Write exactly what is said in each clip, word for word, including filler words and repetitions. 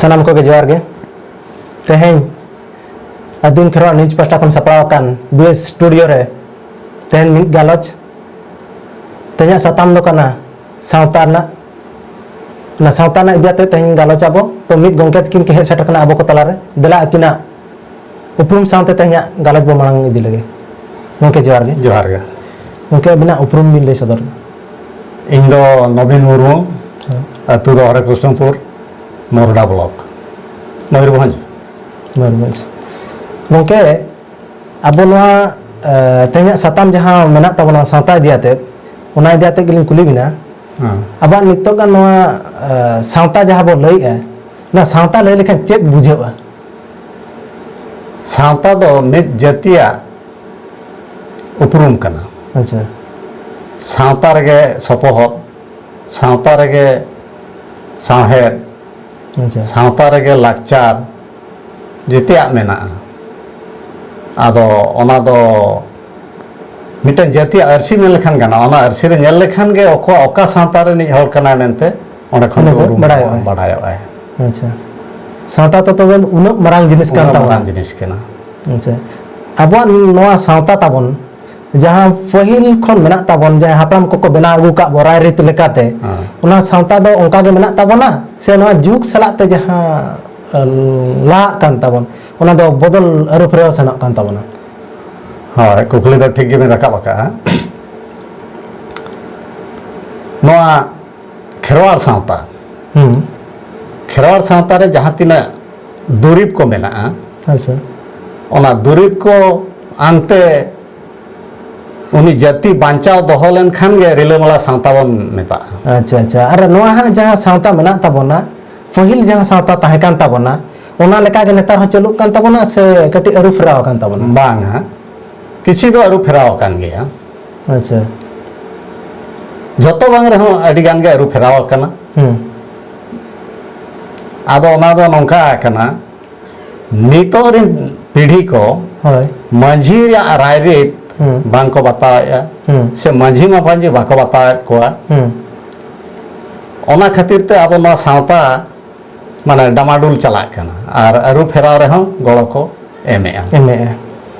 ᱥᱟᱱᱟᱢ ᱠᱚᱜᱮ ᱡᱚᱦᱟᱨ ᱜᱮ᱾ ᱛᱮᱦᱮᱧ ᱟᱹᱫᱤᱢ ᱠᱷᱮᱨᱣᱟᱲ ᱱᱤᱭᱩᱡᱽ ᱯᱟᱦᱴᱟ ᱠᱷᱚᱱ ᱥᱟᱯᱲᱟᱣ ᱟᱠᱟᱱ ᱵᱤ ᱮᱥ ᱥᱴᱩᱰᱤᱭᱳ ᱨᱮ ᱛᱮᱦᱮᱧ ᱢᱤᱫ ᱜᱟᱞᱚᱪ᱾ ᱛᱮᱦᱮᱧᱟᱜ ᱥᱟᱛᱟᱢ ᱫᱚ ᱠᱟᱱᱟ ᱥᱟᱶᱛᱟ ᱨᱮᱱᱟᱜ, ᱚᱱᱟ ᱥᱟᱶᱛᱟ ᱨᱮᱱᱟᱜ ᱤᱫᱤ ᱟᱛᱮ ᱛᱮᱦᱮᱧ ᱜᱟᱞᱚᱪ ᱟᱵᱚ᱾ ᱛᱚ, ᱢᱤᱫ ᱜᱚᱢᱠᱮ ᱛᱟᱹᱠᱤᱱ ᱠᱤᱱ ᱦᱮᱡ ᱥᱮᱴᱮᱨ ᱠᱟᱱᱟ ᱟᱵᱚ ᱠᱚ ᱛᱟᱞᱟᱨᱮ᱾ ᱫᱮᱞᱟ, ᱟᱹᱠᱤᱱᱟᱜ ᱩᱯᱨᱩᱢ ᱥᱟᱶᱛᱮ ᱛᱮᱦᱮᱧᱟᱜ ᱜᱟᱞᱚᱪ ᱵᱚ ᱢᱟᱲᱟᱝ ᱤᱫᱤ ᱞᱮᱜᱮ᱾ ᱜᱚᱢᱠᱮ, ᱡᱚᱦᱟᱨ ᱜᱮ᱾ ᱡᱚᱦᱟᱨ ᱜᱮ᱾ ᱜᱚᱢᱠᱮ, ᱟᱹᱵᱤᱱᱟᱜ ᱩᱯᱨᱩᱢ ᱵᱤᱱ ᱞᱟᱹᱭ ᱥᱚᱫᱚᱨ ᱮᱫᱟ? ᱤᱧ ᱫᱚ ᱱᱚᱵᱤᱱ ᱢᱩᱨᱢᱩ, ᱦᱮᱸ᱾ ᱟᱹᱛᱩ ᱫᱚ ᱦᱚᱨᱮ ᱠᱨᱤᱥᱱᱚᱯᱩᱨ, ᱢᱚᱨᱚᱰᱟ ᱵᱞᱚᱠ, ᱢᱚᱭᱩᱨᱵᱷᱚᱸᱡᱽ᱾ ᱢᱚᱭᱩᱨᱵᱷᱚᱸᱡᱽ᱾ ᱜᱚᱢᱠᱮ, ᱟᱵᱚ ᱱᱚᱣᱟ, ᱮ, ᱛᱮᱦᱮᱧᱟᱜ ᱥᱟᱛᱟᱢ ᱡᱟᱦᱟᱸ ᱢᱮᱱᱟᱜ ᱛᱟᱵᱚᱱᱟ ᱥᱟᱶᱛᱟ ᱤᱫᱤ ᱟᱛᱮᱫ, ᱚᱱᱟ ᱤᱫᱤ ᱟᱛᱮᱫ ᱜᱮᱞᱤᱧ ᱠᱩᱞᱤ ᱵᱤᱱᱟ᱾ ᱦᱮᱸ᱾ ᱟᱵᱚᱣᱟᱜ ᱱᱤᱛᱚᱜᱟᱜ ᱱᱚᱣᱟ, ᱮ, ᱥᱟᱶᱛᱟ ᱡᱟᱦᱟᱸ ᱵᱚ ᱞᱟᱹᱭᱮᱜᱼᱟ, ᱱᱚᱣᱟ ᱥᱟᱶᱛᱟ ᱞᱟᱹᱭ ᱞᱮᱠᱷᱟᱱ ᱪᱮᱫ ᱵᱩᱡᱷᱟᱹᱜᱼᱟ? ᱥᱟᱶᱛᱟ ᱫᱚ ᱢᱤᱫ ᱡᱟᱹᱛᱤᱭᱟᱜ ᱩᱯᱨᱩᱢ ᱠᱟᱱᱟ᱾ ᱟᱪᱪᱷᱟ᱾ ᱥᱟᱶᱛᱟ ᱨᱮᱜᱮ ᱥᱚᱯᱚᱦᱚᱫ, ᱥᱟᱶᱛᱟ ᱨᱮᱜᱮ ᱥᱟᱶᱦᱮᱫ, ᱟᱪᱪᱷᱟ᱾ ᱥᱟᱶᱛᱟ ᱨᱮᱜᱮ ᱞᱟᱠᱪᱟᱨ, ᱡᱮᱛᱮᱭᱟᱜ ᱢᱮᱱᱟᱜᱼᱟ᱾ ᱟᱫᱚ ᱚᱱᱟ ᱫᱚ ᱢᱤᱫᱴᱟᱝ ᱡᱟᱹᱛᱤᱭᱟᱜ ᱟᱹᱨᱥᱤ ᱢᱮᱱ ᱞᱮᱠᱷᱟᱱ ᱜᱟᱱᱚᱜᱼᱟ᱾ ᱚᱱᱟ ᱟᱹᱨᱥᱤ ᱨᱮ ᱧᱮᱞ ᱞᱮᱠᱷᱟᱱ ᱜᱮ ᱚᱠᱟ, ᱚᱠᱟ ᱥᱟᱶᱛᱟ ᱨᱤᱱᱤᱡ ᱦᱚᱲ ᱠᱟᱱᱟᱭ ᱢᱮᱱᱛᱮ ᱚᱸᱰᱮ ᱠᱷᱚᱱ ᱚᱸᱰᱮ ᱜᱮ ᱫᱚ ᱩᱨᱩᱢ ᱵᱟᱲᱟᱭᱚᱜᱼᱟᱭ᱾ ᱵᱟᱲᱟᱭᱚᱜᱼᱟᱭ᱾ ᱟᱪᱪᱷᱟ᱾ ᱥᱟᱶᱛᱟ ᱫᱚ ᱛᱚᱵᱮ ᱩᱱᱟᱹᱜ ᱢᱟᱨᱟᱝ ᱡᱤᱱᱤᱥ ᱠᱟᱱ ᱩᱱᱟᱹᱜ ᱛᱟᱵᱚᱱᱟ᱾ ᱢᱟᱨᱟᱝ ᱡᱤᱱᱤᱥ ᱠᱟᱱᱟ᱾ ᱟᱪᱪᱷᱟ᱾ ᱟᱵᱚᱣᱟᱜ ᱱᱚᱣᱟ ᱥᱟᱶᱛᱟ ᱛᱟᱵᱚᱱ, ᱡᱟᱦᱟᱸ ᱯᱟᱹᱦᱤᱞ ᱠᱷᱚᱱ ᱢᱮᱱᱟᱜ ᱛᱟᱵᱚᱱ, ᱡᱟᱦᱟᱸ ᱦᱟᱯᱲᱟᱢ ᱠᱚᱠᱚ ᱵᱮᱱᱟᱣ ᱟᱹᱜᱩ ᱠᱟᱜ ᱵᱚ ᱨᱟᱭᱨᱤᱛ ᱞᱮᱠᱟᱛᱮ, ᱦᱮᱸ᱾ ᱚᱱᱟ ᱥᱟᱶᱛᱟ ᱫᱚ ᱚᱱᱠᱟ ᱜᱮ ᱢᱮᱱᱟᱜ ᱛᱟᱵᱚᱱᱟ ᱥᱮ ᱱᱚᱣᱟ ᱡᱩᱜᱽ ᱥᱟᱞᱟᱜ ᱛᱮ ᱡᱟᱦᱟᱸ, ᱮ, ᱞᱟᱦᱟᱜ ᱠᱟᱱ ᱛᱟᱵᱚᱱ, ᱚᱱᱟ ᱫᱚ ᱵᱚᱫᱚᱞ ᱟᱹᱨᱩ ᱯᱷᱮᱨᱟᱣ ᱥᱮᱱᱚᱜ ᱠᱟᱱ ᱛᱟᱵᱚᱱᱟ? ᱦᱳᱭ, ᱠᱩᱠᱞᱤ ᱫᱚ ᱴᱷᱤᱠ ᱜᱮᱵᱤᱱ ᱨᱟᱠᱟᱵ ᱟᱠᱟᱜᱼᱟ᱾ ᱱᱚᱣᱟ ᱠᱷᱮᱨᱣᱟᱲ ᱥᱟᱶᱛᱟ, ᱦᱩᱸ᱾ ᱠᱷᱮᱨᱣᱟᱲ ᱥᱟᱶᱛᱟ ᱨᱮ ᱡᱟᱦᱟᱸ ᱛᱤᱱᱟᱹᱜ ᱫᱩᱨᱤᱵᱽ ᱠᱚ ᱢᱮᱱᱟᱜᱼᱟ, ᱟᱪᱪᱷᱟ᱾ ᱚᱱᱟ ᱫᱩᱨᱤᱵᱽ ᱠᱚ ᱟᱱᱛᱮ ᱩᱱᱤ ᱡᱟᱹᱛᱤ ᱵᱟᱧᱪᱟᱣ ᱫᱚᱦᱚ ᱞᱮᱱᱠᱷᱟᱱ ᱜᱮ ᱨᱤᱞᱟᱹᱢᱟᱞᱟ ᱥᱟᱶᱛᱟ ᱵᱚᱱ ᱢᱮᱛᱟᱜᱼᱟ᱾ ᱟᱪᱪᱷᱟ, ᱟᱪᱪᱷᱟ᱾ ᱟᱨ ᱱᱚᱣᱟ ᱦᱟᱸᱜ ᱡᱟᱦᱟᱸ ᱥᱟᱶᱛᱟ ᱢᱮᱱᱟᱜ ᱛᱟᱵᱚᱱᱟ, ᱯᱟᱹᱦᱤᱞ ᱡᱟᱦᱟᱸ ᱥᱟᱶᱛᱟ ᱛᱟᱦᱮᱸ ᱠᱟᱱ ᱛᱟᱵᱚᱱᱟ, ᱚᱱᱟ ᱞᱮᱠᱟ ᱜᱮ ᱱᱮᱛᱟᱨ ᱦᱚᱸ ᱪᱟᱹᱞᱩᱜ ᱠᱟᱱ ᱛᱟᱵᱚᱱᱟ ᱥᱮ ᱠᱟᱹᱴᱤᱡ ᱟᱹᱨᱩ ᱯᱷᱮᱨᱟᱣ ᱟᱠᱟᱱ ᱛᱟᱵᱚᱱᱟ? ᱵᱟᱝ ᱦᱟᱸᱜ, ᱠᱤᱪᱷᱤ ᱫᱚ ᱟᱹᱨᱩ ᱯᱷᱮᱨᱟᱣ ᱟᱠᱟᱱ ᱜᱮᱭᱟ᱾ ᱟᱪᱪᱷᱟ᱾ ᱡᱚᱛᱚ ᱵᱟᱝ ᱨᱮᱦᱚᱸ ᱟᱹᱰᱤ ᱜᱟᱱ ᱜᱮ ᱟᱹᱨᱩ ᱯᱷᱮᱨᱟᱣ ᱟᱠᱟᱱᱟ᱾ ᱦᱩᱸ᱾ ᱟᱫᱚ ᱚᱱᱟ ᱫᱚ ᱱᱚᱝᱠᱟ ᱟᱠᱟᱱᱟ, ᱱᱤᱛᱚᱜ ᱨᱤᱱ ᱯᱤᱲᱦᱤ ᱠᱚ ᱦᱳᱭ᱾ ᱢᱟᱹᱡᱷᱤ ᱨᱮᱭᱟᱜ ᱨᱟᱭᱨᱤᱛ ᱦᱩᱸ᱾ ᱵᱟᱝ ᱠᱚ ᱵᱟᱛᱟᱣᱮᱫᱼᱟ, ᱦᱩᱸ᱾ ᱥᱮ ᱢᱟᱹᱡᱷᱤ ᱢᱟᱯᱟᱡᱷᱤ ᱵᱟᱠᱚ ᱵᱟᱛᱟᱣᱮᱫ ᱠᱚᱣᱟ᱾ ᱦᱩᱸ᱾ ᱚᱱᱟ ᱠᱷᱟᱹᱛᱤᱨ ᱛᱮ ᱟᱵᱚ ᱱᱚᱣᱟ ᱥᱟᱶᱛᱟ ᱢᱟᱱᱮ ᱰᱟᱢᱟᱰᱩᱞ ᱪᱟᱞᱟᱜ ᱠᱟᱱᱟ ᱟᱨ ᱟᱹᱨᱩ ᱯᱷᱮᱨᱟᱣ ᱨᱮᱦᱚᱸ ᱜᱚᱲᱚ ᱠᱚ ᱮᱢᱮᱜᱼᱟ᱾ ᱮᱢᱮᱜᱼᱟ᱾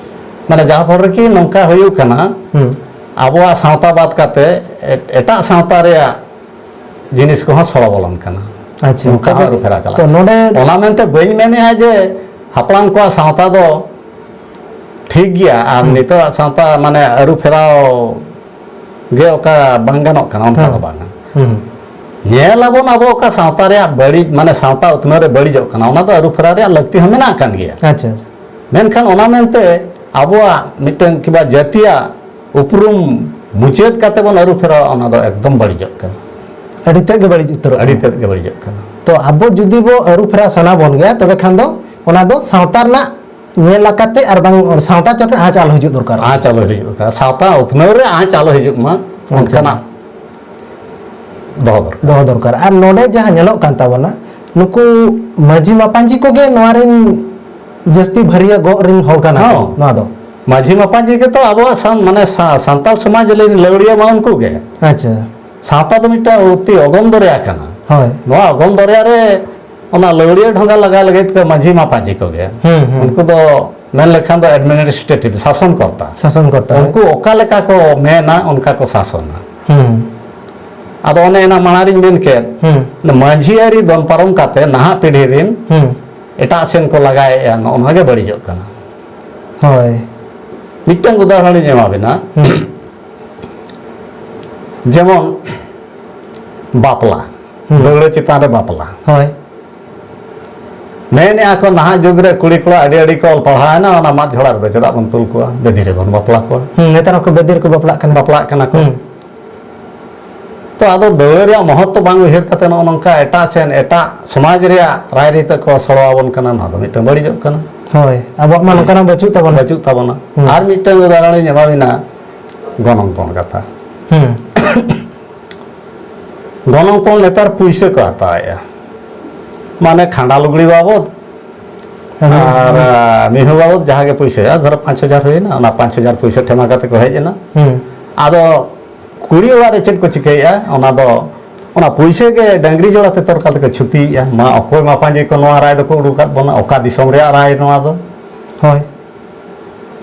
ᱢᱟᱱᱮ ᱡᱟᱦᱟᱸ ᱯᱷᱚᱞ ᱨᱮᱠᱤ ᱱᱚᱝᱠᱟ ᱦᱩᱭᱩᱜ ᱠᱟᱱᱟ, ᱦᱩᱸ᱾ ᱟᱵᱚᱣᱟᱜ ᱥᱟᱶᱛᱟ ᱵᱟᱫ ᱠᱟᱛᱮ ᱮ-, ᱮᱴᱟᱜ ᱥᱟᱶᱛᱟ ᱨᱮᱭᱟᱜ ᱡᱤᱱᱤᱥ ᱠᱚᱦᱚᱸ ᱥᱚᱲᱚ ᱵᱚᱞᱚᱱ ᱠᱟᱱᱟ᱾ ᱟᱪᱪᱷᱟ, ᱱᱚᱝᱠᱟ ᱦᱚᱸ ᱛᱚᱵᱮ, ᱟᱹᱨᱩ ᱯᱷᱮᱨᱟᱣ ᱪᱟᱞᱟᱜ ᱛᱚ ᱠᱟᱱᱟ᱾ ᱱᱚᱰᱮ ᱚᱱᱟ ᱢᱮᱱᱛᱮ ᱵᱟᱹᱧ ᱢᱮᱱᱮᱜᱼᱟ ᱡᱮ ᱦᱟᱯᱲᱟᱢ ᱠᱚᱣᱟᱜ ᱥᱟᱶᱛᱟ ᱫᱚ ᱴᱷᱤᱠ ᱜᱮᱭᱟ ᱟᱨ ᱦᱩᱸ᱾ ᱱᱤᱛᱚᱜᱟᱜ ᱥᱟᱶᱛᱟ ᱢᱟᱱᱮ ᱟᱹᱨᱩ ᱯᱷᱮᱨᱟᱣ ᱜᱮ ᱚᱠᱟ ᱵᱟᱝ ᱜᱟᱱᱚᱜ ᱠᱟᱱᱟ, ᱚᱱᱠᱟ ᱦᱮᱸ᱾ ᱫᱚ ᱵᱟᱝᱟ᱾ ᱦᱩᱸ᱾ ᱧᱮᱞ ᱟᱵᱚᱱ ᱟᱵᱚ ᱚᱠᱟ ᱥᱟᱶᱛᱟ ᱨᱮᱭᱟᱜ ᱵᱟᱹᱲᱤᱡ, ᱢᱟᱱᱮ ᱥᱟᱶᱛᱟ ᱩᱛᱱᱟᱹᱣ ᱨᱮ ᱵᱟᱹᱲᱤᱡᱚᱜ ᱠᱟᱱᱟ, ᱚᱱᱟ ᱫᱚ ᱟᱹᱨᱩ ᱯᱷᱮᱨᱟᱣ ᱨᱮᱭᱟᱜ ᱞᱟᱹᱠᱛᱤ ᱦᱚᱸ ᱢᱮᱱᱟᱜ ᱠᱟᱱ ᱜᱮᱭᱟ᱾ ᱟᱪᱪᱷᱟ, ᱟᱪᱪᱷᱟ᱾ ᱢᱮᱱᱠᱷᱟᱱ ᱚᱱᱟ ᱢᱮᱱᱛᱮ ᱟᱵᱚᱣᱟᱜ ᱢᱤᱫᱴᱟᱝ ᱠᱤᱵᱟ ᱡᱟᱹᱛᱤᱭᱟᱜ ᱩᱯᱨᱩᱢ ᱢᱩᱪᱟᱹᱫ ᱠᱟᱛᱮ ᱵᱚᱱ ᱟᱹᱨᱩ ᱯᱷᱮᱨᱟᱣᱟ, ᱚᱱᱟ ᱫᱚ ᱮᱠᱫᱚᱢ ᱵᱟᱹᱲᱤᱡᱚᱜ ᱠᱟᱱᱟ᱾ ᱟᱹᱰᱤ ᱛᱮᱫ ᱜᱮ ᱵᱟᱹᱲᱤᱡ ᱩᱛᱟᱹᱨᱚᱜ ᱟᱹᱰᱤ ᱠᱟᱱᱟ᱾ ᱛᱮᱫ ᱜᱮ ᱵᱟᱹᱲᱤᱡᱚᱜ ᱠᱟᱱᱟ᱾ ᱛᱚ ᱟᱵᱚ ᱡᱩᱫᱤ ᱵᱚ ᱟᱹᱨᱩ ᱯᱷᱮᱨᱟᱣ ᱥᱟᱱᱟ ᱵᱚᱱ ᱜᱮᱭᱟ, ᱛᱚᱵᱮ ᱠᱷᱟᱱ ᱫᱚ ᱚᱱᱟ ᱫᱚ ᱥᱟᱶᱛᱟ ᱨᱮᱱᱟᱜ ᱧᱮᱞ ᱟᱠᱟᱛᱮ ᱟᱨ ᱵᱟᱝ ᱥᱟᱶᱛᱟ ᱪᱚᱴ ᱨᱮ ᱟᱸᱪ ᱟᱞᱚ ᱦᱤᱡᱩᱜ ᱫᱚᱨᱠᱟᱨ᱾ ᱟᱸᱪ ᱟᱞᱚ ᱦᱤᱡᱩᱜ ᱫᱚᱨᱠᱟᱨ, ᱥᱟᱶᱛᱟ ᱩᱛᱱᱟᱹᱣ ᱨᱮ ᱟᱸᱪ ᱟᱞᱚ ᱦᱤᱡᱩᱜ ᱢᱟ, ᱟᱪᱪᱷᱟ᱾ ᱚᱱᱠᱟᱱᱟᱜ ᱫᱚᱦᱚ ᱫᱚᱨᱠᱟᱨ᱾ ᱫᱚᱦᱚ ᱫᱚᱨᱠᱟᱨ᱾ ᱟᱨ ᱱᱚᱰᱮ ᱡᱟᱦᱟᱸ ᱧᱮᱞᱚᱜ ᱠᱟᱱ ᱛᱟᱵᱚᱱᱟ, ᱱᱩᱠᱩ ᱢᱟᱹᱡᱷᱤ ᱢᱟᱯᱟᱧᱡᱤ ᱠᱚᱜᱮ ᱱᱚᱣᱟ ᱨᱮᱱ ᱡᱟᱹᱥᱛᱤ ᱵᱷᱟᱹᱨᱤᱭᱟᱹ ᱜᱚᱜ ᱨᱮᱱ ᱦᱚᱲ ᱠᱟᱱᱟ ᱠᱚ ᱦᱚᱸ᱾ ᱱᱚᱣᱟ ᱫᱚ᱾ ᱢᱟᱹᱡᱷᱤ ᱢᱟᱯᱟᱧᱡᱤ ᱜᱮᱛᱚ ᱟᱵᱚᱣᱟᱜ ᱥᱟᱱ-, ᱢᱟᱱᱮ ᱥᱟ-, ᱥᱟᱱᱛᱟᱲ ᱥᱚᱢᱟᱡᱽ ᱨᱮᱱ ᱞᱟᱹᱣᱲᱤᱭᱟᱹ ᱢᱟ ᱩᱱᱠᱩ ᱜᱮ᱾ ᱟᱪᱪᱷᱟ᱾ ᱥᱟᱶᱛᱟ ᱫᱚ ᱢᱤᱫᱴᱟᱝ ᱚᱛᱤ ᱚᱜᱚᱢ ᱫᱚᱨᱭᱟ ᱠᱟᱱᱟ᱾ ᱦᱳᱭ᱾ ᱱᱚᱣᱟ ᱚᱜᱚᱢ ᱫᱚᱨᱭᱟ ᱨᱮ ᱚᱱᱟ ᱞᱟᱹᱣᱲᱤᱭᱟᱹ ᱰᱷᱚᱸᱜᱟ ᱞᱟᱜᱟ ᱞᱟᱹᱜᱤᱫ ᱠᱚ ᱢᱟᱹᱡᱷᱤ ᱢᱟᱯᱟᱧᱡᱤ ᱠᱚᱜᱮ᱾ ᱦᱩᱸ, ᱦᱩᱸ᱾ ᱩᱱᱠᱩ ᱫᱚ ᱢᱮᱱ ᱞᱮᱠᱷᱟᱱ ᱫᱚ administrative, ᱥᱟᱥᱚᱱ ᱠᱚᱨᱛᱟ᱾ ᱥᱟᱥᱚᱱ ᱠᱚᱨᱛᱟ, ᱦᱳᱭ᱾ ᱩᱱᱠᱩ ᱚᱠᱟ ᱞᱮᱠᱟ ᱠᱚ ᱢᱮᱱᱟ, ᱚᱱᱠᱟ ᱠᱚ ᱥᱟᱥᱚᱱᱟ᱾ ᱦᱩᱸ᱾ ᱟᱫᱚ ᱚᱱᱮ ᱮᱱᱟ ᱢᱟᱲᱟᱝ ᱨᱤᱧ ᱢᱮᱱ ᱠᱮᱫ, ᱦᱩᱸ᱾ ᱢᱟᱹᱡᱷᱤ ᱟᱹᱨᱤ ᱫᱚᱱ ᱯᱟᱨᱚᱢ ᱠᱟᱛᱮ ᱱᱟᱦᱟᱜ ᱯᱤᱲᱦᱤ ᱨᱤᱱ ᱦᱩᱸ᱾ ᱮᱴᱟᱜ ᱥᱮᱱ ᱠᱚ ᱞᱟᱜᱟᱭᱮᱫᱼᱟ, ᱱᱚᱜᱼᱚ ᱱᱚᱣᱟ ᱜᱮ ᱵᱟᱹᱲᱤᱡᱚᱜ ᱠᱟᱱᱟ᱾ ᱦᱳᱭ᱾ ᱢᱤᱫᱴᱟᱝ ᱩᱫᱟᱦᱚᱨᱚᱬ ᱤᱧ ᱮᱢᱟ ᱵᱤᱱᱟ᱾ ᱦᱩᱸ᱾ ᱡᱮᱢᱚᱱ ᱵᱟᱯᱞᱟ, ᱦᱩᱸ᱾ ᱫᱟᱹᱣᱲᱟᱹ ᱪᱮᱛᱟᱱ ᱨᱮ ᱵᱟᱯᱞᱟ᱾ ᱦᱳᱭ᱾ ᱢᱮᱱᱮᱜᱼᱟ ᱠᱚ ᱱᱟᱦᱟᱜ ᱡᱩᱜᱽ ᱨᱮ ᱠᱩᱲᱤ ᱠᱚᱲᱟ ᱟᱹᱰᱤ ᱟᱹᱰᱤ ᱠᱚ ᱚᱞ ᱯᱟᱲᱦᱟᱣᱮᱱᱟ, ᱚᱱᱟ ᱢᱟᱫ ᱡᱷᱚᱲᱟ ᱨᱮᱫᱚ ᱪᱮᱫᱟᱜ ᱵᱚᱱ ᱛᱩᱞ ᱠᱚᱣᱟ? ᱵᱮᱫᱤ ᱨᱮᱵᱚᱱ ᱵᱟᱯᱞᱟ ᱠᱚᱣᱟ᱾ ᱦᱩᱸ, ᱱᱮᱛᱟᱨ ᱦᱚᱸᱠᱚ ᱵᱮᱫᱤ ᱨᱮᱠᱚ ᱵᱟᱯᱞᱟᱜ ᱠᱟᱱᱟ᱾ ᱵᱟᱯᱞᱟᱜ ᱠᱟᱱᱟ ᱠᱚ᱾ ᱦᱩᱸ᱾ ᱛᱚ ᱟᱫᱚ ᱫᱟᱹᱣᱲᱟᱹ ᱨᱮᱭᱟᱜ ᱢᱚᱦᱚᱛ ᱛᱚ ᱵᱟᱝ ᱩᱭᱦᱟᱹᱨ ᱠᱟᱛᱮ ᱱᱚᱜᱼᱚ ᱱᱚᱝᱠᱟ ᱮᱴᱟᱜ ᱥᱮᱱ, ᱮᱴᱟᱜ ᱥᱚᱢᱟᱡᱽ ᱨᱮᱭᱟᱜ ᱨᱟᱭᱨᱤᱛ ᱠᱚ ᱥᱚᱲᱚ ᱟᱵᱚᱱ ᱠᱟᱱᱟ, ᱱᱚᱣᱟ ᱫᱚ ᱢᱤᱫᱴᱟᱝ ᱵᱟᱹᱲᱤᱡᱚᱜ ᱠᱟᱱᱟ᱾ ᱦᱳᱭ, ᱟᱵᱚᱣᱟᱜ ᱢᱟ ᱱᱚᱝᱠᱟᱱᱟᱜ ᱵᱟᱹᱪᱩᱜ ᱛᱟᱵᱚᱱᱟ᱾ ᱵᱟᱹᱪᱩᱜ ᱛᱟᱵᱚᱱᱟ᱾ ᱦᱩᱸ᱾ ᱟᱨ ᱢᱤᱫᱴᱟᱝ ᱩᱫᱟᱦᱚᱨᱚᱬ ᱤᱧ ᱮᱢᱟ ᱵᱤᱱᱟ, ᱜᱚᱱᱚᱝ ᱯᱚᱱ ᱠᱟᱛᱷᱟ᱾ ᱦᱩᱸ᱾ ᱜᱚᱱᱚᱝ ᱯᱚᱱ ᱱᱮᱛᱟᱨ ᱯᱩᱭᱥᱟᱹ ᱠᱚ ᱦᱟᱛᱟᱣᱮᱜᱼᱟ, ᱢᱟᱱᱮ ᱠᱷᱟᱸᱰᱟ ᱞᱩᱜᱽᱲᱤ ᱵᱟᱵᱚᱫ ᱦᱩᱸ, ᱟᱨ, ᱦᱩᱸ᱾ ᱟ, ᱢᱤᱦᱩ ᱵᱟᱵᱚᱫ ᱡᱟᱦᱟᱸ ᱜᱮ ᱯᱩᱭᱥᱟᱹ, ᱟᱨ ᱫᱷᱚᱨᱚ ᱯᱟᱸᱪ ᱦᱟᱡᱟᱨ ᱦᱩᱭᱮᱱᱟ, ᱚᱱᱟ ᱯᱟᱸᱪ ᱦᱟᱡᱟᱨ ᱯᱩᱭᱥᱟᱹ ᱴᱷᱮᱢᱟ ᱠᱟᱛᱮ ᱠᱚ ᱦᱮᱡ ᱮᱱᱟ᱾ ᱦᱩᱸ᱾ ᱟᱫᱚ ᱠᱩᱲᱤ ᱚᱲᱟᱜ ᱨᱮ ᱪᱮᱫ ᱠᱚ ᱪᱤᱠᱟᱹᱭᱮᱜᱼᱟ, ᱚᱱᱟ ᱫᱚ ᱚᱱᱟ ᱯᱩᱭᱥᱟᱹ ᱜᱮ ᱰᱟᱹᱝᱨᱤ ᱡᱚᱲᱟ ᱛᱮ ᱛᱚᱨᱠᱟᱞ ᱛᱮᱠᱚ ᱪᱷᱩᱛᱤᱭᱮᱜᱼᱟ᱾ ᱢᱟ ᱚᱠᱚᱭ ᱢᱟᱯᱟᱧᱡᱤ ᱠᱚ ᱱᱚᱣᱟ ᱨᱟᱭ ᱫᱚᱠᱚ ᱩᱰᱩᱠᱟᱫ ᱵᱚᱱᱟ, ᱚᱠᱟ ᱫᱤᱥᱚᱢ ᱨᱮᱭᱟᱜ ᱨᱟᱭ ᱱᱚᱣᱟ ᱫᱚ? ᱦᱳᱭ᱾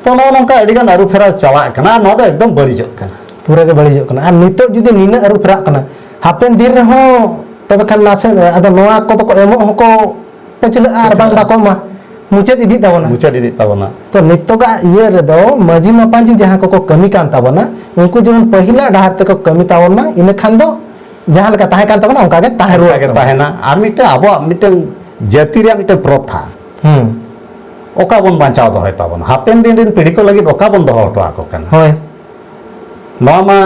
ᱛᱚ ᱱᱚᱜᱼᱚ ᱱᱚᱝᱠᱟ ᱟᱹᱰᱤᱜᱟᱱ ᱟᱹᱨᱩᱯᱷᱮᱨᱟᱣ ᱪᱟᱞᱟᱜ ᱠᱟᱱᱟ, ᱟᱨ ᱱᱚᱣᱟ ᱫᱚ ᱮᱠᱫᱚᱢ ᱵᱟᱹᱲᱤᱡᱚᱜ ᱠᱟᱱᱟ᱾ ᱯᱩᱨᱟᱹ ᱜᱮ ᱵᱟᱹᱲᱤᱡᱚᱜ ᱠᱟᱱᱟ᱾ ᱟᱨ ᱱᱤᱛᱚᱜ ᱡᱩᱫᱤ ᱱᱤᱱᱟᱹᱜ ᱟᱹᱨᱩᱯᱷᱮᱨᱟᱜ ᱠᱟᱱᱟ, ᱦᱟᱯᱮᱱ ᱫᱤᱱ ᱨᱮᱦᱚᱸ ᱛᱚᱵᱮ ᱠᱷᱟᱱ ᱱᱟᱥᱮ ᱟᱫᱚ ᱱᱚᱣᱟ ᱠᱚᱫᱚ ᱠᱚ ᱮᱢᱚᱜ ᱦᱚᱸᱠᱚ ᱯᱟᱹᱪᱷᱞᱟᱹᱜᱼᱟ, ᱟᱨ ᱵᱟᱝ ᱯᱟᱹᱪᱷᱞᱟᱹᱜᱼᱟ᱾ ᱵᱟᱠᱚ ᱮᱢᱟ, ᱢᱩᱪᱟᱹᱫ ᱤᱫᱤᱜ ᱛᱟᱵᱚᱱᱟ᱾ ᱢᱩᱪᱟᱹᱫ ᱤᱫᱤᱜ ᱛᱟᱵᱚᱱᱟ᱾ ᱛᱚ ᱱᱤᱛᱚᱜᱟᱜ ᱤᱭᱟᱹ ᱨᱮᱫᱚ ᱢᱟᱹᱡᱷᱤ ᱢᱟᱯᱟᱡᱷᱤ ᱡᱟᱦᱟᱸ ᱠᱚᱠᱚ ᱠᱟᱹᱢᱤ ᱠᱟᱱ ᱛᱟᱵᱚᱱᱟ, ᱩᱱᱠᱩ ᱡᱮᱢᱚᱱ ᱯᱟᱹᱦᱤᱞᱟᱜ ᱰᱟᱦᱟᱨ ᱛᱮᱠᱚ ᱠᱟᱹᱢᱤ ᱛᱟᱵᱚᱱ ᱢᱟ, ᱤᱱᱟᱹ ᱠᱷᱟᱱ ᱫᱚ ᱡᱟᱦᱟᱸ ᱞᱮᱠᱟ ᱛᱟᱦᱮᱸ ᱠᱟᱱ ᱛᱟᱵᱚᱱᱟ ᱚᱱᱠᱟ ᱜᱮ ᱛᱟᱦᱮᱸ ᱨᱩᱣᱟᱹᱲ ᱚᱱᱠᱟ ᱜᱮ ᱛᱟᱵᱚᱱᱟ᱾ ᱛᱟᱦᱮᱱᱟ᱾ ᱟᱨ ᱢᱤᱫᱴᱮᱱ ᱟᱵᱚᱣᱟᱜ ᱢᱤᱫᱴᱮᱱ ᱡᱟᱹᱛᱤ ᱨᱮᱭᱟᱜ ᱢᱤᱫᱴᱮᱱ ᱯᱨᱚᱛᱷᱟ, ᱦᱩᱸ᱾ ᱚᱠᱟ ᱵᱚᱱ ᱵᱟᱧᱪᱟᱣ ᱫᱚᱦᱚᱭ ᱛᱟᱵᱚᱱᱟ, ᱦᱟᱯᱮᱱ ᱫᱤᱱ ᱨᱮᱱ ᱯᱤᱲᱦᱤ ᱠᱚ ᱞᱟᱹᱜᱤᱫ ᱚᱠᱟ ᱵᱚᱱ ᱫᱚᱦᱚ ᱦᱚᱴᱚ ᱟᱠᱚ ᱠᱟᱱᱟ᱾ ᱦᱳᱭ᱾ ᱱᱚᱣᱟ ᱢᱟ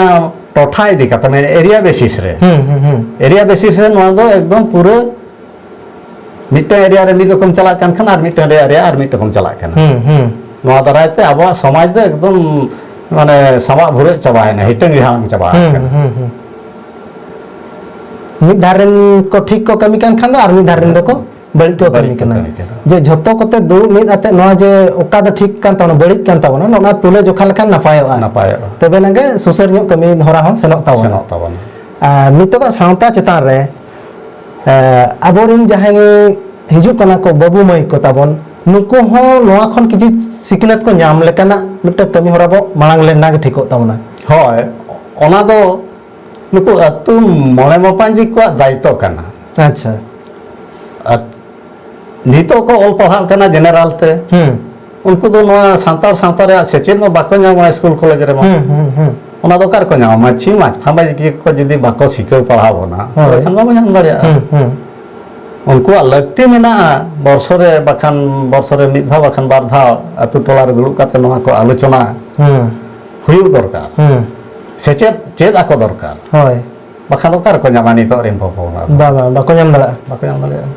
ᱴᱚᱴᱷᱟ ᱤᱫᱤ ᱠᱟᱛᱮ, ᱢᱟᱱᱮ area basis ᱨᱮ᱾ ᱦᱩᱸ, ᱦᱩᱸ, ᱦᱩᱸ᱾ Area basis ᱨᱮ ᱱᱚᱣᱟ ᱫᱚ ᱮᱠᱫᱚᱢ ᱯᱩᱨᱟᱹ ᱢᱤᱫᱴᱟᱝ area ᱨᱮ ᱢᱤᱫ ᱨᱚᱠᱚᱢ ᱪᱟᱞᱟᱜ ᱠᱟᱱ ᱠᱷᱟᱱ ᱟᱨ ᱢᱤᱫᱴᱟᱝ area ᱨᱮ ᱟᱨ ᱢᱤᱫ ᱨᱚᱠᱚᱢ ᱪᱟᱞᱟᱜ ᱠᱟᱱᱟ᱾ ᱦᱩᱸ, ᱦᱩᱸ᱾ ᱱᱚᱣᱟ ᱫᱟᱨᱟᱭ ᱛᱮ ᱟᱵᱚᱣᱟᱜ ᱥᱚᱢᱟᱡᱽ ᱫᱚ ᱮᱠᱫᱚᱢ ᱢᱟᱱᱮ ᱥᱟᱵᱟᱜ ᱵᱷᱩᱨᱟᱹᱜ ᱪᱟᱵᱟᱭᱮᱱᱟ, ᱦᱤᱴᱟᱹᱝ ᱜᱮ ᱦᱟᱲᱟᱝ ᱪᱟᱵᱟ ᱦᱩᱸ, ᱟᱠᱟᱱᱟ᱾ ᱦᱩᱸ, ᱦᱩᱸ᱾ ᱢᱤᱫ ᱫᱷᱟᱨᱮ ᱨᱮᱱ ᱠᱚ ᱴᱷᱤᱠ ᱠᱚ ᱠᱟᱹᱢᱤ ᱠᱟᱱ ᱠᱷᱟᱱ ᱫᱚ ᱟᱨ ᱢᱤᱫ ᱫᱷᱟᱨᱮ ᱨᱮᱱ ᱫᱚᱠᱚ ᱵᱟᱹᱲᱤᱡ ᱠᱚ ᱵᱟᱹᱲᱤᱡ ᱠᱟᱹᱢᱤ ᱠᱚ ᱠᱟᱱᱟ᱾ ᱠᱟᱹᱢᱤ ᱠᱟᱱᱟ᱾ ᱡᱮ ᱡᱷᱚᱛᱚ ᱠᱚᱛᱮ ᱫᱩᱲᱩᱵ ᱢᱤᱫ ᱟᱛᱮ ᱱᱚᱣᱟ ᱡᱮ ᱚᱠᱟ ᱫᱚ ᱴᱷᱤᱠ ᱠᱟᱱ ᱛᱟᱵᱚᱱᱟ, ᱵᱟᱹᱲᱤᱡ ᱠᱟᱱ ᱛᱟᱵᱚᱱᱟ, ᱱᱚᱜᱼᱚ ᱱᱚᱣᱟ ᱛᱩᱞᱟᱹ ᱡᱚᱠᱷᱟ ᱞᱮᱠᱷᱟᱱ ᱱᱟᱯᱟᱭᱚᱜᱼᱟ᱾ ᱱᱟᱯᱟᱭᱚᱜᱼᱟ᱾ ᱛᱚᱵᱮ ᱮᱱᱟᱝ ᱜᱮ ᱥᱩᱥᱟᱹᱨ ᱧᱚᱜ ᱠᱟᱹᱢᱤ ᱦᱚᱨᱟ ᱦᱚᱸ ᱥᱮᱱᱚᱜ ᱛᱟᱵᱚᱱᱟ᱾ ᱥᱮᱱᱚᱜ ᱛᱟᱵᱚᱱᱟ᱾ ᱟᱨ ᱱᱤᱛᱚᱜᱟᱜ ᱥᱟᱶᱛᱟ ᱪᱮᱛᱟᱱ ᱨᱮ, ᱮ, ᱟᱵᱚᱨᱮᱱ ᱡᱟᱦᱟᱸᱭ ᱦᱤᱡᱩᱜ ᱠᱟᱱᱟ ᱠᱚ ᱵᱟᱹᱵᱩ ᱢᱟᱹᱭ ᱠᱚ ᱛᱟᱵᱚᱱ, ᱱᱩᱠᱩ ᱦᱚᱸ ᱱᱚᱣᱟ ᱠᱷᱚᱱ ᱠᱤᱪᱷᱩ ᱥᱤᱠᱷᱱᱟᱹᱛ ᱠᱚ ᱧᱟᱢ ᱞᱮᱠᱟᱱᱟᱜ ᱢᱤᱫᱴᱟᱝ ᱠᱟᱹᱢᱤ ᱦᱚᱨᱟ ᱵᱚ ᱢᱟᱲᱟᱝ ᱞᱮᱱᱟ ᱜᱮ ᱴᱷᱤᱠᱚᱜ ᱛᱟᱵᱚᱱᱟ᱾ ᱦᱳᱭ, ᱚᱱᱟ ᱫᱚ ᱱᱩᱠᱩ ᱟᱹᱛᱩ ᱢᱚᱬᱮ ᱢᱟᱯᱟᱧᱡᱤ ᱠᱚᱣᱟᱜ ᱫᱟᱭᱤᱛᱛᱚ ᱠᱟᱱᱟ᱾ ᱟᱪᱪᱷᱟ᱾ ᱟᱨ ᱱᱤᱛᱚᱜ ᱠᱚ ᱚᱞ ᱯᱟᱲᱦᱟᱜ ᱠᱟᱱᱟ general ᱛᱮ, ᱦᱩᱸ᱾ ᱩᱱᱠᱩ ᱫᱚ ᱱᱚᱣᱟ ᱥᱟᱱᱛᱟᱲ ᱥᱟᱶᱛᱟ ᱨᱮᱭᱟᱜ ᱥᱮᱪᱮᱫ ᱦᱚᱸ ᱵᱟᱠᱚ ᱧᱟᱢᱟ ᱥᱠᱩᱞ ᱠᱚᱞᱮᱡᱽ ᱨᱮᱢᱟ᱾ ᱦᱩᱸ, ᱦᱩᱸ, ᱦᱩᱸ᱾ ᱚᱱᱟ ᱫᱚ ᱚᱠᱟ ᱨᱮᱠᱚ ᱧᱟᱢᱟ? ᱢᱟᱹᱡᱷᱤ ᱢᱟᱪᱷᱟ ᱢᱟᱹᱡᱷᱤ ᱠᱚ ᱡᱩᱫᱤ ᱵᱟᱠᱚ ᱥᱤᱠᱷᱟᱹᱣ ᱯᱟᱲᱦᱟᱣ ᱵᱚᱱᱟ, ᱦᱳᱭ᱾ ᱛᱚᱵᱮ ᱠᱷᱟᱱ ᱵᱟᱵᱚ ᱧᱟᱢ ᱫᱟᱲᱮᱭᱟᱜᱼᱟ᱾ ᱦᱩᱸ, ᱦᱩᱸ᱾ ᱩᱱᱠᱩᱣᱟᱜ ᱞᱟᱹᱠᱛᱤ ᱢᱮᱱᱟᱜᱼᱟ, ᱵᱚᱨᱥᱚ ᱨᱮ ᱵᱟᱠᱷᱟᱱ, ᱵᱚᱨᱥᱚ ᱨᱮ ᱢᱤᱫ ᱫᱷᱟᱣ ᱵᱟᱠᱷᱟᱱ ᱵᱟᱨ ᱫᱷᱟᱣ ᱟᱹᱛᱩ ᱴᱚᱞᱟ ᱨᱮ ᱫᱩᱲᱩᱵ ᱠᱟᱛᱮ ᱱᱚᱣᱟ ᱠᱚ ᱟᱞᱳᱪᱚᱱᱟ ᱦᱩᱸ᱾ ᱦᱩᱭᱩᱜ ᱫᱚᱨᱠᱟᱨ᱾ ᱦᱩᱸ᱾ ᱥᱮᱪᱮᱫ ᱪᱮᱫ ᱟᱠᱚ ᱫᱚᱨᱠᱟᱨ᱾ ᱦᱳᱭ᱾ ᱵᱟᱠᱷᱟᱱ ᱫᱚ ᱚᱠᱟ ᱨᱮᱠᱚ ᱧᱟᱢᱟ ᱱᱤᱛᱚᱜ ᱨᱮᱱ ᱯᱚᱯᱚᱝᱲᱟ ᱫᱚ? ᱵᱟᱝ, ᱵᱟᱝ, ᱵᱟᱠᱚ ᱧᱟᱢ ᱫᱟᱲᱮᱭᱟᱜᱼᱟ᱾ ᱵᱟᱠᱚ ᱧᱟᱢ ᱫᱟᱲᱮᱭᱟᱜᱼᱟ᱾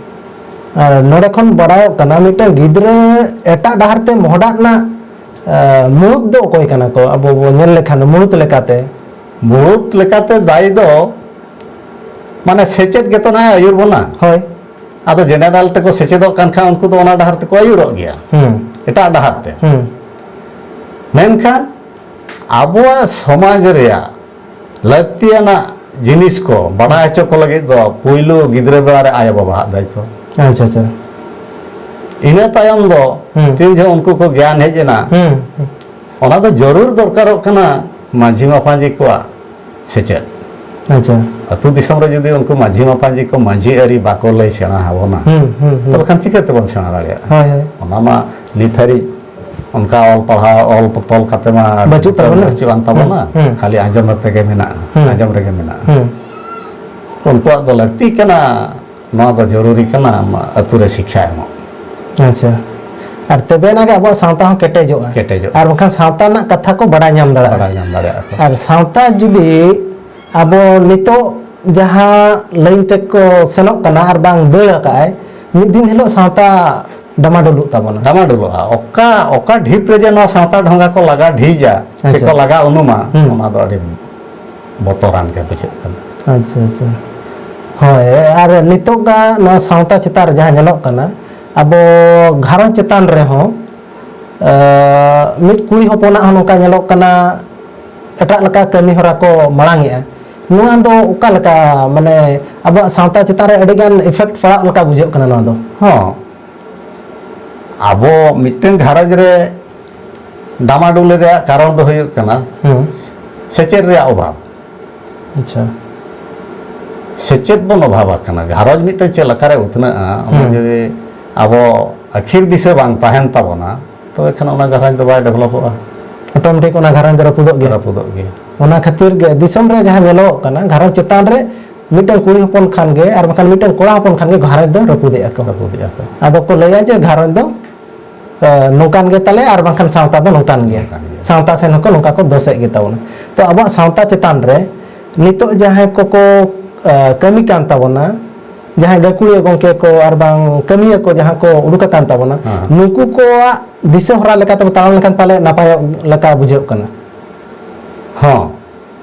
ᱟᱨ ᱱᱚᱰᱮ ᱠᱷᱚᱱ ᱵᱟᱲᱟᱭᱚᱜ ᱠᱟᱱᱟ, ᱢᱤᱫᱴᱟᱝ ᱜᱤᱫᱽᱨᱟᱹ ᱮᱴᱟᱜ ᱰᱟᱦᱟᱨ ᱛᱮ ᱢᱚᱦᱰᱟᱜ ᱨᱮᱱᱟᱜ, ᱮ, ᱢᱩᱲᱩᱫ ᱫᱚ ᱚᱠᱚᱭ ᱠᱟᱱᱟ ᱠᱚ? ᱟᱵᱚ ᱵᱚ ᱧᱮᱞ ᱞᱮᱠᱷᱟᱱ ᱫᱚ ᱢᱩᱲᱩᱫ ᱞᱮᱠᱟᱛᱮ᱾ ᱢᱩᱲᱩᱫ ᱞᱮᱠᱟᱛᱮ ᱫᱟᱭᱤ ᱫᱚ, ᱢᱟᱱᱮ, ᱥᱮᱪᱮᱫ ᱜᱮᱛᱚ ᱱᱟᱦᱟᱜ ᱟᱹᱭᱩᱨ ᱵᱚᱱᱟ᱾ ᱦᱳᱭ᱾ ᱟᱫᱚ general ᱛᱮᱠᱚ ᱥᱮᱪᱮᱫᱚᱜ ᱠᱟᱱ ᱠᱷᱟᱱ ᱩᱱᱠᱩ ᱫᱚ ᱚᱱᱟ ᱰᱟᱦᱟᱨ ᱛᱮᱠᱚ ᱟᱹᱭᱩᱨᱚᱜ ᱜᱮᱭᱟ᱾ ᱦᱩᱸ᱾ ᱮᱴᱟᱜ ᱰᱟᱦᱟᱨ ᱛᱮ᱾ ᱦᱩᱸ᱾ ᱢᱮᱱᱠᱷᱟᱱ ᱟᱵᱚᱣᱟᱜ ᱥᱚᱢᱟᱡᱽ ᱨᱮᱭᱟᱜ ᱞᱟᱹᱠᱛᱤᱭᱟᱱᱟᱜ ᱡᱤᱱᱤᱥ ᱠᱚ ᱵᱟᱰᱟᱭ ᱦᱚᱪᱚ ᱠᱚ ᱞᱟᱹᱜᱤᱫ ᱫᱚ ᱯᱩᱭᱞᱩ ᱜᱤᱫᱽᱨᱟᱹ ᱵᱮᱲᱟ ᱨᱮ ᱟᱭᱳ ᱵᱟᱵᱟᱣᱟᱜ ᱫᱟᱭᱤᱛᱛᱚ᱾ ᱟᱪᱪᱷᱟ, ᱟᱪᱪᱷᱟ᱾ ᱤᱱᱟᱹ ᱛᱟᱭᱚᱢ ᱫᱚ ᱦᱩᱸ᱾ ᱛᱤᱱ ᱡᱚᱦᱚᱜ ᱩᱱᱠᱩ ᱠᱚ ᱜᱮᱭᱟᱱ ᱦᱮᱡ ᱮᱱᱟ, ᱦᱩᱸ᱾ ᱚᱱᱟ ᱫᱚ ᱡᱟᱹᱨᱩᱲ ᱫᱚᱨᱠᱟᱨᱚᱜ ᱠᱟᱱᱟ ᱢᱟᱹᱡᱷᱤ ᱢᱟᱯᱟᱡᱷᱤ ᱠᱚᱣᱟᱜ ᱥᱮᱪᱮᱫ᱾ ᱟᱪᱪᱷᱟ᱾ ᱟᱹᱛᱩ ᱫᱤᱥᱚᱢ ᱨᱮ ᱡᱩᱫᱤ ᱩᱱᱠᱩ ᱢᱟᱹᱡᱷᱤ ᱢᱟᱯᱟᱡᱷᱤ ᱠᱚ ᱢᱟᱹᱡᱷᱤ ᱟᱹᱨᱤ ᱵᱟᱠᱚ ᱞᱟᱹᱭ ᱥᱮᱬᱟ ᱟᱵᱚᱱᱟ, ᱦᱩᱸ, ᱦᱩᱸ, ᱦᱩᱸ᱾ ᱛᱚᱵᱮ ᱠᱷᱟᱱ ᱪᱤᱠᱟᱹ ᱛᱮᱵᱚᱱ ᱥᱮᱬᱟ ᱫᱟᱲᱮᱭᱟᱜᱼᱟ? ᱦᱳᱭ, ᱦᱳᱭ᱾ ᱚᱱᱟ ᱢᱟ ᱱᱤᱛ ᱦᱟᱹᱨᱤᱡ ᱚᱱᱠᱟ ᱚᱞ ᱯᱟᱲᱦᱟᱣ, ᱚᱞ ᱛᱚᱞ ᱠᱟᱛᱮ ᱢᱟ ᱵᱟᱹᱪᱩᱜ ᱛᱟᱵᱚᱱᱟ᱾ ᱵᱟᱹᱪᱩᱜ ᱟᱱ ᱛᱟᱵᱚᱱᱟ, ᱦᱩᱸ, ᱦᱩᱸ᱾ ᱠᱷᱟᱹᱞᱤ ᱟᱸᱡᱚᱢ ᱠᱟᱛᱮ ᱜᱮ ᱢᱮᱱᱟᱜᱼᱟ, ᱦᱩᱸ᱾ ᱟᱸᱡᱚᱢ ᱨᱮᱜᱮ ᱢᱮᱱᱟᱜᱼᱟ᱾ ᱦᱩᱸ᱾ ᱛᱚ, ᱩᱱᱠᱩᱣᱟᱜ ᱫᱚ ᱞᱟᱹᱠᱛᱤ ᱠᱟᱱᱟ, ᱱᱚᱣᱟ ᱫᱚ ᱡᱚᱨᱩᱨᱤ ᱠᱟᱱᱟ, ᱟᱢ ᱟᱹᱛᱩ ᱨᱮ ᱥᱤᱠᱠᱷᱟ ᱮᱢᱚᱜ᱾ ᱟᱪᱪᱷᱟ᱾ ᱟᱨ ᱛᱚᱵᱮ ᱟᱱᱟᱜ ᱜᱮ ᱟᱵᱚᱣᱟᱜ ᱥᱟᱶᱛᱟ ᱦᱚᱸ ᱠᱮᱴᱮᱡᱚᱜᱼᱟ᱾ ᱠᱮᱴᱮᱡᱚᱜᱼᱟ᱾ ᱟᱨ ᱵᱟᱝᱠᱷᱟᱱ ᱥᱟᱶᱛᱟ ᱨᱮᱱᱟᱜ ᱠᱟᱛᱷᱟ ᱠᱚ ᱵᱟᱰᱟᱭ ᱧᱟᱢ ᱫᱟᱲᱮᱭᱟᱜᱼᱟ᱾ ᱵᱟᱰᱟᱭ ᱧᱟᱢ ᱫᱟᱲᱮᱭᱟᱜᱼᱟ ᱠᱚ᱾ ᱟᱨ ᱥᱟᱶᱛᱟ ᱡᱩᱫᱤ ᱟᱵᱚ ᱱᱤᱛᱚᱜ ᱡᱟᱦᱟᱸ ᱞᱟᱭᱤᱱ ᱛᱮᱠᱚ ᱥᱮᱱᱚᱜ ᱠᱟᱱᱟ ᱟᱨ ᱵᱟᱝ ᱫᱟᱹᱲ ᱟᱠᱟᱫᱼᱟᱭ, ᱢᱤᱫ ᱫᱤᱱ ᱦᱤᱞᱳᱜ ᱥᱟᱶᱛᱟ ᱰᱟᱢᱟᱰᱳᱞᱚᱜ ᱛᱟᱵᱚᱱᱟ᱾ ᱰᱟᱢᱟᱰᱳᱞᱚᱜᱼᱟ᱾ ᱚᱠᱟ, ᱚᱠᱟ ᱰᱷᱤᱯ ᱨᱮ ᱡᱮ ᱱᱚᱣᱟ ᱥᱟᱶᱛᱟ ᱰᱷᱚᱸᱜᱟ ᱠᱚ ᱞᱟᱜᱟ ᱰᱷᱤᱡᱟ, ᱥᱮ ᱟᱪᱪᱷᱟ᱾ ᱠᱚ ᱞᱟᱜᱟ ᱩᱱᱩᱢᱟ, ᱦᱩᱸ᱾ ᱚᱱᱟ ᱫᱚ ᱟᱹᱰᱤ ᱵᱚᱛᱚᱨᱟᱱ ᱜᱮ ᱵᱩᱡᱷᱟᱹᱜ ᱠᱟᱱᱟ᱾ ᱟᱪᱪᱷᱟ, ᱟᱪᱪᱷᱟ᱾ ᱦᱳᱭ, ᱟᱨ ᱱᱤᱛᱚᱜᱟᱜ ᱱᱚᱣᱟ ᱥᱟᱶᱛᱟ ᱪᱮᱛᱟᱱ ᱨᱮ ᱡᱟᱦᱟᱸ ᱧᱮᱞᱚᱜ ᱠᱟᱱᱟ, ᱟᱵᱚ ᱜᱷᱟᱨᱚᱸᱡᱽ ᱪᱮᱛᱟᱱ ᱨᱮᱦᱚᱸ, ᱟᱸ, ᱢᱤᱫ ᱠᱩᱲᱤ ᱦᱚᱯᱚᱱᱟᱜ ᱦᱚᱸ ᱱᱚᱝᱠᱟ ᱧᱮᱞᱚᱜ ᱠᱟᱱᱟ, ᱮᱴᱟᱜ ᱞᱮᱠᱟ ᱠᱟᱹᱢᱤ ᱦᱚᱨᱟ ᱠᱚ ᱢᱟᱲᱟᱝᱮᱜᱼᱟ᱾ ᱱᱚᱣᱟ ᱫᱚ ᱚᱠᱟ ᱞᱮᱠᱟ, ᱢᱟᱱᱮ, ᱟᱵᱚᱣᱟᱜ ᱥᱟᱶᱛᱟ ᱪᱮᱛᱟᱱ ᱨᱮ ᱟᱹᱰᱤᱜᱟᱱ effect ᱯᱟᱲᱟᱜ ᱞᱮᱠᱟ ᱵᱩᱡᱷᱟᱹᱜ ᱠᱟᱱᱟ ᱱᱚᱣᱟ ᱫᱚ? ᱦᱚᱸ, ᱟᱵᱚ ᱢᱤᱫᱴᱟᱝ ᱜᱷᱟᱨᱚᱸᱡᱽ ᱨᱮ ᱰᱟᱢᱟᱰᱩᱞ ᱨᱮᱭᱟᱜ ᱠᱟᱨᱚᱱ ᱫᱚ ᱦᱩᱭᱩᱜ ᱠᱟᱱᱟ ᱦᱩᱸ᱾ ᱥᱮᱪᱮᱫ ᱨᱮᱭᱟᱜ ᱚᱵᱷᱟᱵᱽ᱾ ᱟᱪᱪᱷᱟ᱾ ᱥᱮᱪᱮᱫ ᱵᱚᱱ ᱚᱵᱷᱟᱵᱽ ᱟᱠᱟᱱᱟ᱾ ᱜᱷᱟᱨᱚᱸᱡᱽ ᱢᱤᱫᱴᱟᱝ ᱪᱮᱫ ᱞᱮᱠᱟᱨᱮ ᱩᱛᱱᱟᱹᱜᱼᱟ, ᱚᱱᱟ ᱦᱩᱸ᱾ ᱡᱩᱫᱤ ᱟᱵᱚ ᱟᱹᱠᱷᱤᱨ ᱫᱤᱥᱟᱹ ᱵᱟᱝ ᱛᱟᱦᱮᱱ ᱛᱟᱵᱚᱱᱟ, ᱛᱚᱵᱮ ᱠᱷᱟᱱ ᱚᱱᱟ ᱜᱷᱟᱨᱚᱸᱡᱽ ᱫᱚ ᱵᱟᱭ ᱰᱮᱵᱷᱞᱚᱯᱚᱜᱼᱟ᱾ ᱚᱴᱳᱢᱮᱴᱤᱠ ᱚᱱᱟ ᱜᱷᱟᱨᱚᱸᱡᱽ ᱫᱚ ᱨᱟᱹᱯᱩᱫᱚᱜ ᱜᱮᱭᱟ᱾ ᱨᱟᱹᱯᱩᱫᱚᱜ ᱜᱮᱭᱟ᱾ ᱚᱱᱟ ᱠᱷᱟᱹᱛᱤᱨ ᱜᱮ ᱫᱤᱥᱚᱢ ᱨᱮ ᱡᱟᱦᱟᱸ ᱧᱮᱞᱚᱜ ᱠᱟᱱᱟ, ᱜᱷᱟᱨᱚᱸᱡᱽ ᱪᱮᱛᱟᱱ ᱨᱮ ᱢᱤᱫᱴᱟᱝ ᱠᱩᱲᱤ ᱦᱚᱯᱚᱱ ᱠᱷᱟᱱ ᱜᱮ ᱟᱨ ᱵᱟᱝᱠᱷᱟᱱ ᱢᱤᱫᱴᱟᱝ ᱠᱚᱲᱟ ᱦᱚᱯᱚᱱ ᱠᱷᱟᱱ ᱜᱮ ᱜᱷᱟᱨᱚᱸᱡᱽ ᱫᱚ ᱨᱟᱹᱯᱩᱫᱮᱜᱼᱟ ᱠᱚ᱾ ᱨᱟᱹᱯᱩᱫᱮᱜᱼᱟ ᱠᱚ᱾ ᱟᱫᱚ ᱠᱚ ᱞᱟᱹᱭᱟ ᱡᱮ ᱜᱷᱟᱨᱚᱸᱡᱽ ᱫᱚ, ᱮ, ᱱᱚᱝᱠᱟᱱ ᱜᱮ ᱛᱟᱞᱮᱭᱟ ᱟᱨ ᱵᱟᱝᱠᱷᱟᱱ ᱥᱟᱶᱛᱟ ᱫᱚ ᱱᱚᱝᱠᱟᱱ ᱜᱮᱭᱟ᱾ ᱱᱚᱝᱠᱟᱱ ᱜᱮᱭᱟ᱾ ᱥᱟᱶᱛᱟ ᱥᱮᱱ ᱦᱚᱸᱠᱚ ᱱᱚᱝᱠᱟ ᱠᱚ ᱫᱳᱥᱮᱫ ᱜᱮ ᱛᱟᱵᱚᱱᱟ᱾ ᱛᱚ ᱟᱵᱚᱣᱟᱜ ᱥᱟᱶᱛᱟ ᱪᱮᱛᱟᱱ ᱨᱮ ᱱᱤᱛᱚᱜ ᱡᱟᱦᱟᱸᱭ ᱠᱚᱠᱚ, ᱮ, ᱠᱟᱹᱢᱤ ᱠᱟᱱ ᱛᱟᱵᱚᱱᱟ, ᱡᱟᱦᱟᱸᱭ ᱜᱟᱹᱠᱷᱩᱲᱤᱭᱟᱹ ᱜᱚᱢᱠᱮ ᱠᱚ ᱟᱨ ᱵᱟᱝ ᱠᱟᱹᱢᱤᱭᱟᱹ ᱠᱚ ᱡᱟᱦᱟᱸ ᱠᱚ ᱩᱰᱩᱠ ᱟᱠᱟᱱ ᱛᱟᱵᱚᱱᱟ, ᱦᱮᱸ᱾ ᱱᱩᱠᱩ ᱠᱚᱣᱟᱜ ᱫᱤᱥᱟᱹ ᱦᱚᱨᱟ ᱞᱮᱠᱟᱛᱮ ᱛᱟᱲᱟᱢ ᱞᱮᱠᱷᱟᱱ ᱯᱟᱞᱮ ᱱᱟᱯᱟᱭᱚᱜ ᱞᱮᱠᱟ ᱵᱩᱡᱷᱟᱹᱜ ᱠᱟᱱᱟ᱾ ᱦᱚᱸ,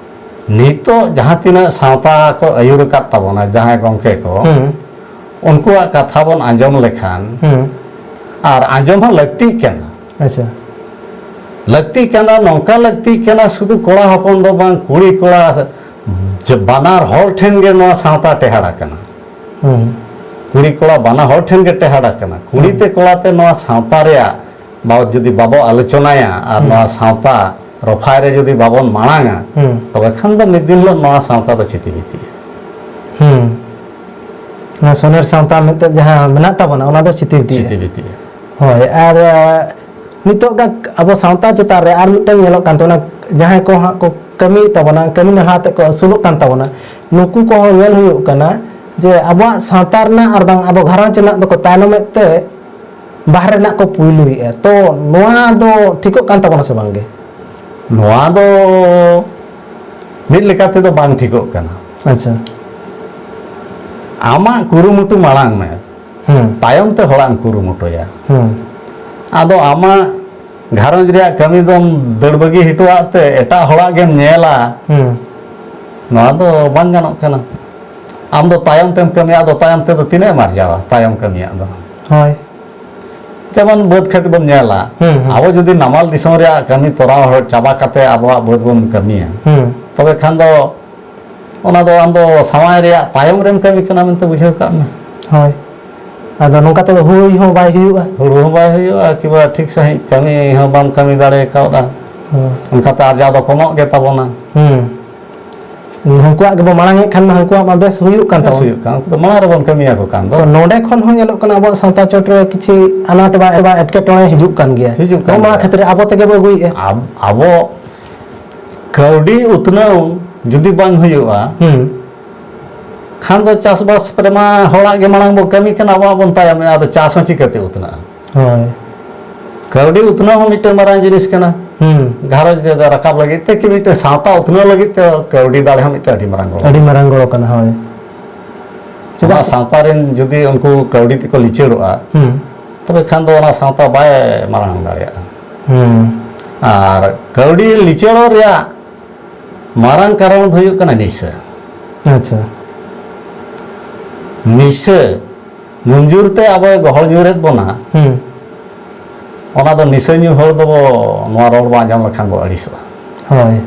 ᱱᱤᱛᱚᱜ ᱡᱟᱦᱟᱸ ᱛᱤᱱᱟᱹᱜ ᱥᱟᱶᱛᱟ ᱠᱚ ᱟᱹᱭᱩᱨ ᱟᱠᱟᱫ ᱛᱟᱵᱚᱱᱟ, ᱡᱟᱦᱟᱸᱭ ᱜᱚᱢᱠᱮ ᱠᱚ, ᱦᱩᱸ᱾ ᱩᱱᱠᱩᱣᱟᱜ ᱠᱟᱛᱷᱟ ᱵᱚᱱ ᱟᱸᱡᱚᱢ ᱞᱮᱠᱷᱟᱱ, ᱦᱩᱸ᱾ ᱟᱨ ᱟᱸᱡᱚᱢ ᱦᱚᱸ ᱞᱟᱹᱠᱛᱤᱜ ᱠᱟᱱᱟ᱾ ᱟᱪᱪᱷᱟ᱾ ᱞᱟᱹᱠᱛᱤᱜ ᱠᱟᱱᱟ, ᱱᱚᱝᱠᱟ ᱞᱟᱹᱠᱛᱤᱜ ᱠᱟᱱᱟ, ᱥᱩᱫᱷᱩ ᱠᱚᱲᱟ ᱦᱚᱯᱚᱱ ᱫᱚ ᱵᱟᱝ, ᱠᱩᱲᱤ ᱠᱚᱲᱟ ᱡᱮ ᱵᱟᱱᱟᱨ ᱦᱚᱲ ᱴᱷᱮᱱ ᱜᱮ ᱱᱚᱣᱟ ᱥᱟᱶᱛᱟ ᱴᱮᱦᱟᱲ ᱟᱠᱟᱱᱟ᱾ ᱦᱩᱸ᱾ ᱠᱩᱲᱤ ᱠᱚᱲᱟ ᱵᱟᱱᱟ ᱦᱚᱲ ᱴᱷᱮᱱ ᱜᱮ ᱴᱮᱦᱟᱲ ᱟᱠᱟᱱᱟ᱾ ᱠᱩᱲᱤ ᱦᱩᱸ᱾ ᱛᱮ ᱠᱚᱲᱟ ᱛᱮ ᱱᱚᱣᱟ ᱥᱟᱶᱛᱟ ᱨᱮᱭᱟᱜ ᱵᱟᱵᱚᱛ ᱡᱩᱫᱤ ᱵᱟᱵᱚ ᱟᱞᱳᱪᱚᱱᱟᱭᱟ ᱟᱨ ᱦᱩᱸ᱾ ᱱᱚᱣᱟ ᱥᱟᱶᱛᱟ ᱨᱚᱯᱷᱟᱭ ᱨᱮ ᱡᱩᱫᱤ ᱵᱟᱵᱚᱱ ᱢᱟᱲᱟᱝᱟ, ᱦᱩᱸ᱾ ᱛᱚᱵᱮ ᱠᱷᱟᱱ ᱫᱚ ᱢᱤᱫ ᱫᱤᱱ ᱦᱤᱞᱳᱜ ᱱᱚᱣᱟ ᱥᱟᱶᱛᱟ ᱫᱚ ᱪᱷᱤᱛᱤ ᱵᱤᱛᱤᱜᱼᱟ᱾ ᱦᱩᱸ᱾ ᱱᱚᱣᱟ ᱥᱚᱱᱮᱨ ᱥᱟᱶᱛᱟ ᱢᱤᱫᱴᱮᱱ ᱡᱟᱦᱟᱸ ᱢᱮᱱᱟᱜ ᱛᱟᱵᱚᱱᱟ, ᱚᱱᱟ ᱫᱚ ᱪᱷᱤᱛᱤ ᱵᱤᱛᱤᱜᱼᱟ᱾ ᱪᱷᱤᱛᱤ ᱵᱤᱛᱤᱜᱼᱟ᱾ ᱦᱳᱭ, ᱟᱨ, ᱟᱸ, ᱱᱤᱛᱚᱜ ᱜᱟ-, ᱟᱵᱚ ᱥᱟᱶᱛᱟ ᱪᱮᱛᱟᱱ ᱨᱮ ᱟᱨ ᱢᱤᱫᱴᱟᱝ ᱧᱮᱞᱚᱜ ᱠᱟᱱ ᱛᱟᱵᱚᱱᱟ, ᱡᱟᱦᱟᱸᱭ ᱠᱚ ᱦᱟᱸᱜ ᱠᱚ ᱠᱟᱹᱢᱤᱭᱮᱫ ᱛᱟᱵᱚᱱᱟ, ᱠᱟᱹᱢᱤ ᱱᱟᱞᱦᱟ ᱟᱛᱮᱫ ᱠᱚ ᱟᱹᱥᱩᱞᱚᱜ ᱠᱟᱱ ᱛᱟᱵᱚᱱᱟ, ᱱᱩᱠᱩ ᱠᱚᱦᱚᱸ ᱧᱮᱞ ᱦᱩᱭᱩᱜ ᱠᱟᱱᱟ ᱡᱮ ᱟᱵᱚᱣᱟᱜ ᱥᱟᱶᱛᱟ ᱨᱮᱱᱟᱜ ᱟᱨ ᱵᱟᱝ ᱟᱵᱚ ᱜᱷᱟᱨᱚᱸᱡᱽ ᱨᱮᱱᱟᱜ ᱫᱚᱠᱚ ᱛᱟᱭᱱᱚᱢᱮᱫ ᱛᱮ ᱵᱟᱦᱨᱮ ᱨᱮᱱᱟᱜ ᱠᱚ ᱯᱩᱭᱞᱩᱭᱮᱫᱼᱟ᱾ ᱛᱚ ᱱᱚᱣᱟ ᱫᱚ ᱴᱷᱤᱠᱚᱜ ᱠᱟᱱ ᱛᱟᱵᱚᱱᱟ ᱥᱮ ᱵᱟᱝ ᱜᱮ? ᱱᱚᱣᱟ ᱫᱚ ᱢᱤᱫ ᱞᱮᱠᱟ ᱛᱮᱫᱚ ᱵᱟᱝ ᱴᱷᱤᱠᱚᱜ ᱠᱟᱱᱟ᱾ ᱟᱪᱪᱷᱟ᱾ ᱟᱢᱟᱜ ᱠᱩᱨᱩᱢᱩᱴᱩ ᱢᱟᱲᱟᱝ ᱢᱮ, ᱦᱩᱸ᱾ ᱛᱟᱭᱚᱢ ᱛᱮ ᱦᱚᱲᱟᱜ ᱮᱢ ᱠᱩᱨᱩᱢᱩᱴᱩᱭᱟ᱾ ᱦᱩᱸ᱾ ᱟᱫᱚ ᱟᱢᱟᱜ ᱜᱷᱟᱨᱚᱸᱡᱽ ᱨᱮᱭᱟᱜ ᱠᱟᱹᱢᱤ ᱫᱚᱢ ᱫᱟᱹᱲ ᱵᱟᱹᱜᱤ ᱦᱚᱴᱚᱣᱟᱜ ᱛᱮ ᱮᱴᱟᱜ ᱦᱚᱲᱟᱜ ᱜᱮᱢ ᱧᱮᱞᱟ, ᱦᱩᱸ᱾ ᱱᱚᱣᱟ ᱫᱚ ᱵᱟᱝ ᱜᱟᱱᱚᱜ ᱠᱟᱱᱟ᱾ ᱟᱢ ᱫᱚ ᱛᱟᱭᱚᱢ ᱛᱮᱢ ᱠᱟᱹᱢᱤᱭᱟ, ᱟᱫᱚ ᱛᱟᱭᱚᱢ ᱛᱮᱫᱚ ᱛᱤᱱᱟᱹᱜ ᱮᱢ ᱟᱨᱡᱟᱣᱟ ᱛᱟᱭᱚᱢ ᱠᱟᱹᱢᱤᱭᱟᱜ ᱫᱚ? ᱦᱳᱭ᱾ ᱡᱮᱢᱚᱱ ᱵᱟᱹᱫᱽ ᱠᱷᱮᱛ ᱵᱚᱱ ᱧᱮᱞᱟ, ᱦᱩᱸ, ᱦᱩᱸ᱾ ᱟᱵᱚ ᱡᱩᱫᱤ ᱱᱟᱢᱟᱞ ᱫᱤᱥᱚᱢ ᱨᱮᱭᱟᱜ ᱠᱟᱹᱢᱤ ᱛᱚᱨᱟᱣ ᱦᱚᱲ ᱪᱟᱵᱟ ᱠᱟᱛᱮ ᱟᱵᱚᱣᱟᱜ ᱵᱟᱹᱫᱽ ᱵᱚᱱ ᱠᱟᱹᱢᱤᱭᱟ, ᱦᱩᱸ᱾ ᱛᱚᱵᱮ ᱠᱷᱟᱱ ᱫᱚ ᱚᱱᱟ ᱫᱚ ᱟᱢ ᱫᱚ ᱥᱟᱶᱟᱭ ᱨᱮᱭᱟᱜ ᱛᱟᱭᱚᱢ ᱨᱮᱢ ᱠᱟᱹᱢᱤ ᱠᱟᱱᱟ ᱢᱮᱱᱛᱮ ᱵᱩᱡᱷᱟᱹᱣ ᱠᱟᱜ ᱢᱮ᱾ ᱦᱳᱭ᱾ ᱟᱫᱚ ᱱᱚᱝᱠᱟ ᱛᱮᱫᱚ ᱦᱩᱭ ᱦᱚᱸ ᱵᱟᱭ ᱦᱩᱭᱩᱜᱼᱟ᱾ ᱦᱩᱲᱩ ᱦᱚᱸ ᱵᱟᱭ ᱦᱩᱭᱩᱜᱼᱟ, ᱠᱤᱵᱟ ᱴᱷᱤᱠ ᱥᱟᱺᱦᱤᱡ ᱠᱟᱹᱢᱤ ᱦᱚᱸ ᱵᱟᱢ ᱠᱟᱹᱢᱤ ᱫᱟᱲᱮ ᱠᱟᱣᱫᱟ᱾ ᱦᱩᱸ᱾ ᱚᱱᱠᱟᱛᱮ ᱟᱨᱡᱟᱣ ᱫᱚ ᱠᱚᱢᱚᱜ ᱜᱮ ᱛᱟᱵᱚᱱᱟ᱾ ᱦᱩᱸ᱾ ᱦᱟᱹᱱᱠᱩᱣᱟᱜ ᱜᱮᱵᱚ ᱢᱟᱲᱟᱝ ᱮᱫ ᱠᱷᱟᱱ ᱢᱟ ᱦᱟᱹᱱᱠᱩᱣᱟᱜ ᱢᱟ ᱵᱮᱥ ᱦᱩᱭᱩᱜ ᱠᱟᱱ ᱵᱮᱥ ᱛᱟᱵᱚᱱ᱾ ᱦᱩᱭᱩᱜ ᱠᱟᱱ, ᱩᱱᱠᱩ ᱫᱚ ᱢᱟᱲᱟᱝ ᱨᱮᱵᱚᱱ ᱠᱟᱹᱢᱤᱭᱟᱠᱚ ᱠᱟᱱ ᱫᱚ᱾ ᱛᱚ ᱱᱚᱰᱮ ᱠᱷᱚᱱ ᱦᱚᱸ ᱧᱮᱞᱚᱜ ᱠᱟᱱᱟ ᱟᱵᱚᱣᱟᱜ ᱥᱟᱶᱛᱟ ᱪᱚᱴ ᱨᱮ ᱠᱤᱪᱷᱤ ᱟᱱᱟᱴ ᱵᱟ, ᱵᱟ ᱮᱴᱠᱮᱴᱚᱬᱮ ᱦᱤᱡᱩᱜ ᱠᱟᱱ ᱜᱮᱭᱟ᱾ ᱦᱤᱡᱩᱜ ᱠᱟᱱ ᱱᱚᱣᱟ ᱜᱮᱭᱟ᱾ ᱠᱷᱟᱹᱛᱤᱨ ᱟᱵᱚ ᱛᱮᱜᱮ ᱵᱚ ᱟᱹᱜᱩᱭᱮᱫᱼᱟ᱾ ᱟᱵ-, ᱟᱵᱚ ᱠᱟᱹᱣᱰᱤ ᱩᱛᱱᱟᱹᱣ ᱡᱩᱫᱤ ᱵᱟᱝ ᱦᱩᱭᱩᱜᱼᱟ, ᱦᱩᱸ᱾ ᱠᱷᱟᱱ ᱫᱚ ᱪᱟᱥᱵᱟᱥ ᱨᱮᱢᱟ ᱦᱚᱲᱟᱜ ᱜᱮ ᱢᱟᱲᱟᱝ ᱵᱚ ᱠᱟᱹᱢᱤ ᱠᱟᱱᱟ, ᱟᱵᱚᱣᱟᱜ ᱵᱚᱱ ᱛᱟᱭᱚᱢᱮᱜᱼᱟ, ᱟᱫᱚ ᱪᱟᱥ ᱦᱚᱸ ᱪᱤᱠᱟᱹᱛᱮ ᱩᱛᱱᱟᱹᱜᱼᱟ? ᱦᱳᱭ᱾ ᱠᱟᱹᱣᱰᱤ ᱩᱛᱱᱟᱹᱣ ᱦᱚᱸ ᱢᱤᱫᱴᱟᱝ ᱢᱟᱨᱟᱝ ᱡᱤᱱᱤᱥ ᱠᱟᱱᱟ᱾ ᱦᱩᱸ᱾ ᱜᱷᱟᱨᱚᱸᱡᱽ ᱨᱮ ᱨᱟᱠᱟᱵ ᱞᱟᱹᱜᱤᱫ ᱛᱮ ᱠᱤ ᱢᱤᱫᱴᱟᱝ ᱥᱟᱶᱛᱟ ᱩᱛᱱᱟᱹᱣ ᱞᱟᱹᱜᱤᱫ ᱛᱮ ᱠᱟᱹᱣᱰᱤ ᱫᱟᱲᱮ ᱦᱚᱸ ᱢᱤᱫᱴᱟᱝ ᱟᱹᱰᱤ ᱢᱟᱨᱟᱝ ᱜᱚᱲᱚ᱾ ᱟᱹᱰᱤ ᱢᱟᱨᱟᱝ ᱜᱚᱲᱚ ᱠᱟᱱᱟ, ᱦᱳᱭ᱾ ᱚᱱᱟ ᱪᱮᱫᱟᱜ ᱥᱮ ᱥᱟᱶᱛᱟ ᱨᱮᱱ ᱡᱩᱫᱤ ᱩᱱᱠᱩ ᱠᱟᱹᱣᱰᱤ ᱛᱮᱠᱚ ᱞᱤᱪᱟᱹᱲᱚᱜᱼᱟ, ᱦᱩᱸ᱾ ᱛᱚᱵᱮ ᱠᱷᱟᱱ ᱫᱚ ᱚᱱᱟ ᱥᱟᱶᱛᱟ ᱵᱟᱭ ᱢᱟᱨᱟᱝ ᱫᱟᱲᱮᱭᱟᱜᱼᱟ᱾ ᱦᱩᱸ᱾ ᱟᱨ ᱠᱟᱹᱣᱰᱤ ᱞᱤᱪᱟᱹᱲᱚᱜ ᱨᱮᱭᱟᱜ ᱢᱟᱨᱟᱝ ᱠᱟᱨᱚᱱ ᱫᱚ ᱦᱩᱭᱩᱜ ᱠᱟᱱᱟ ᱱᱤᱥᱟᱹ᱾ ᱟᱪᱪᱷᱟ᱾ ᱱᱤᱥᱟᱹ ᱢᱩᱸᱡᱩᱨ ᱛᱮ ᱟᱵᱚᱭ ᱜᱚᱦᱚᱲ ᱧᱩᱨᱮᱫ ᱵᱚᱱᱟ, ᱦᱩᱸ᱾ ᱚᱱᱟ ᱫᱚ ᱱᱤᱥᱟᱹ ᱧᱩ ᱦᱚᱲ ᱫᱚᱵᱚ, ᱱᱚᱣᱟ ᱨᱚᱲ ᱵᱚ ᱟᱸᱡᱚᱢ ᱞᱮᱠᱷᱟᱱ ᱵᱚ ᱟᱹᱲᱤᱥᱚᱜᱼᱟ᱾ ᱦᱳᱭ᱾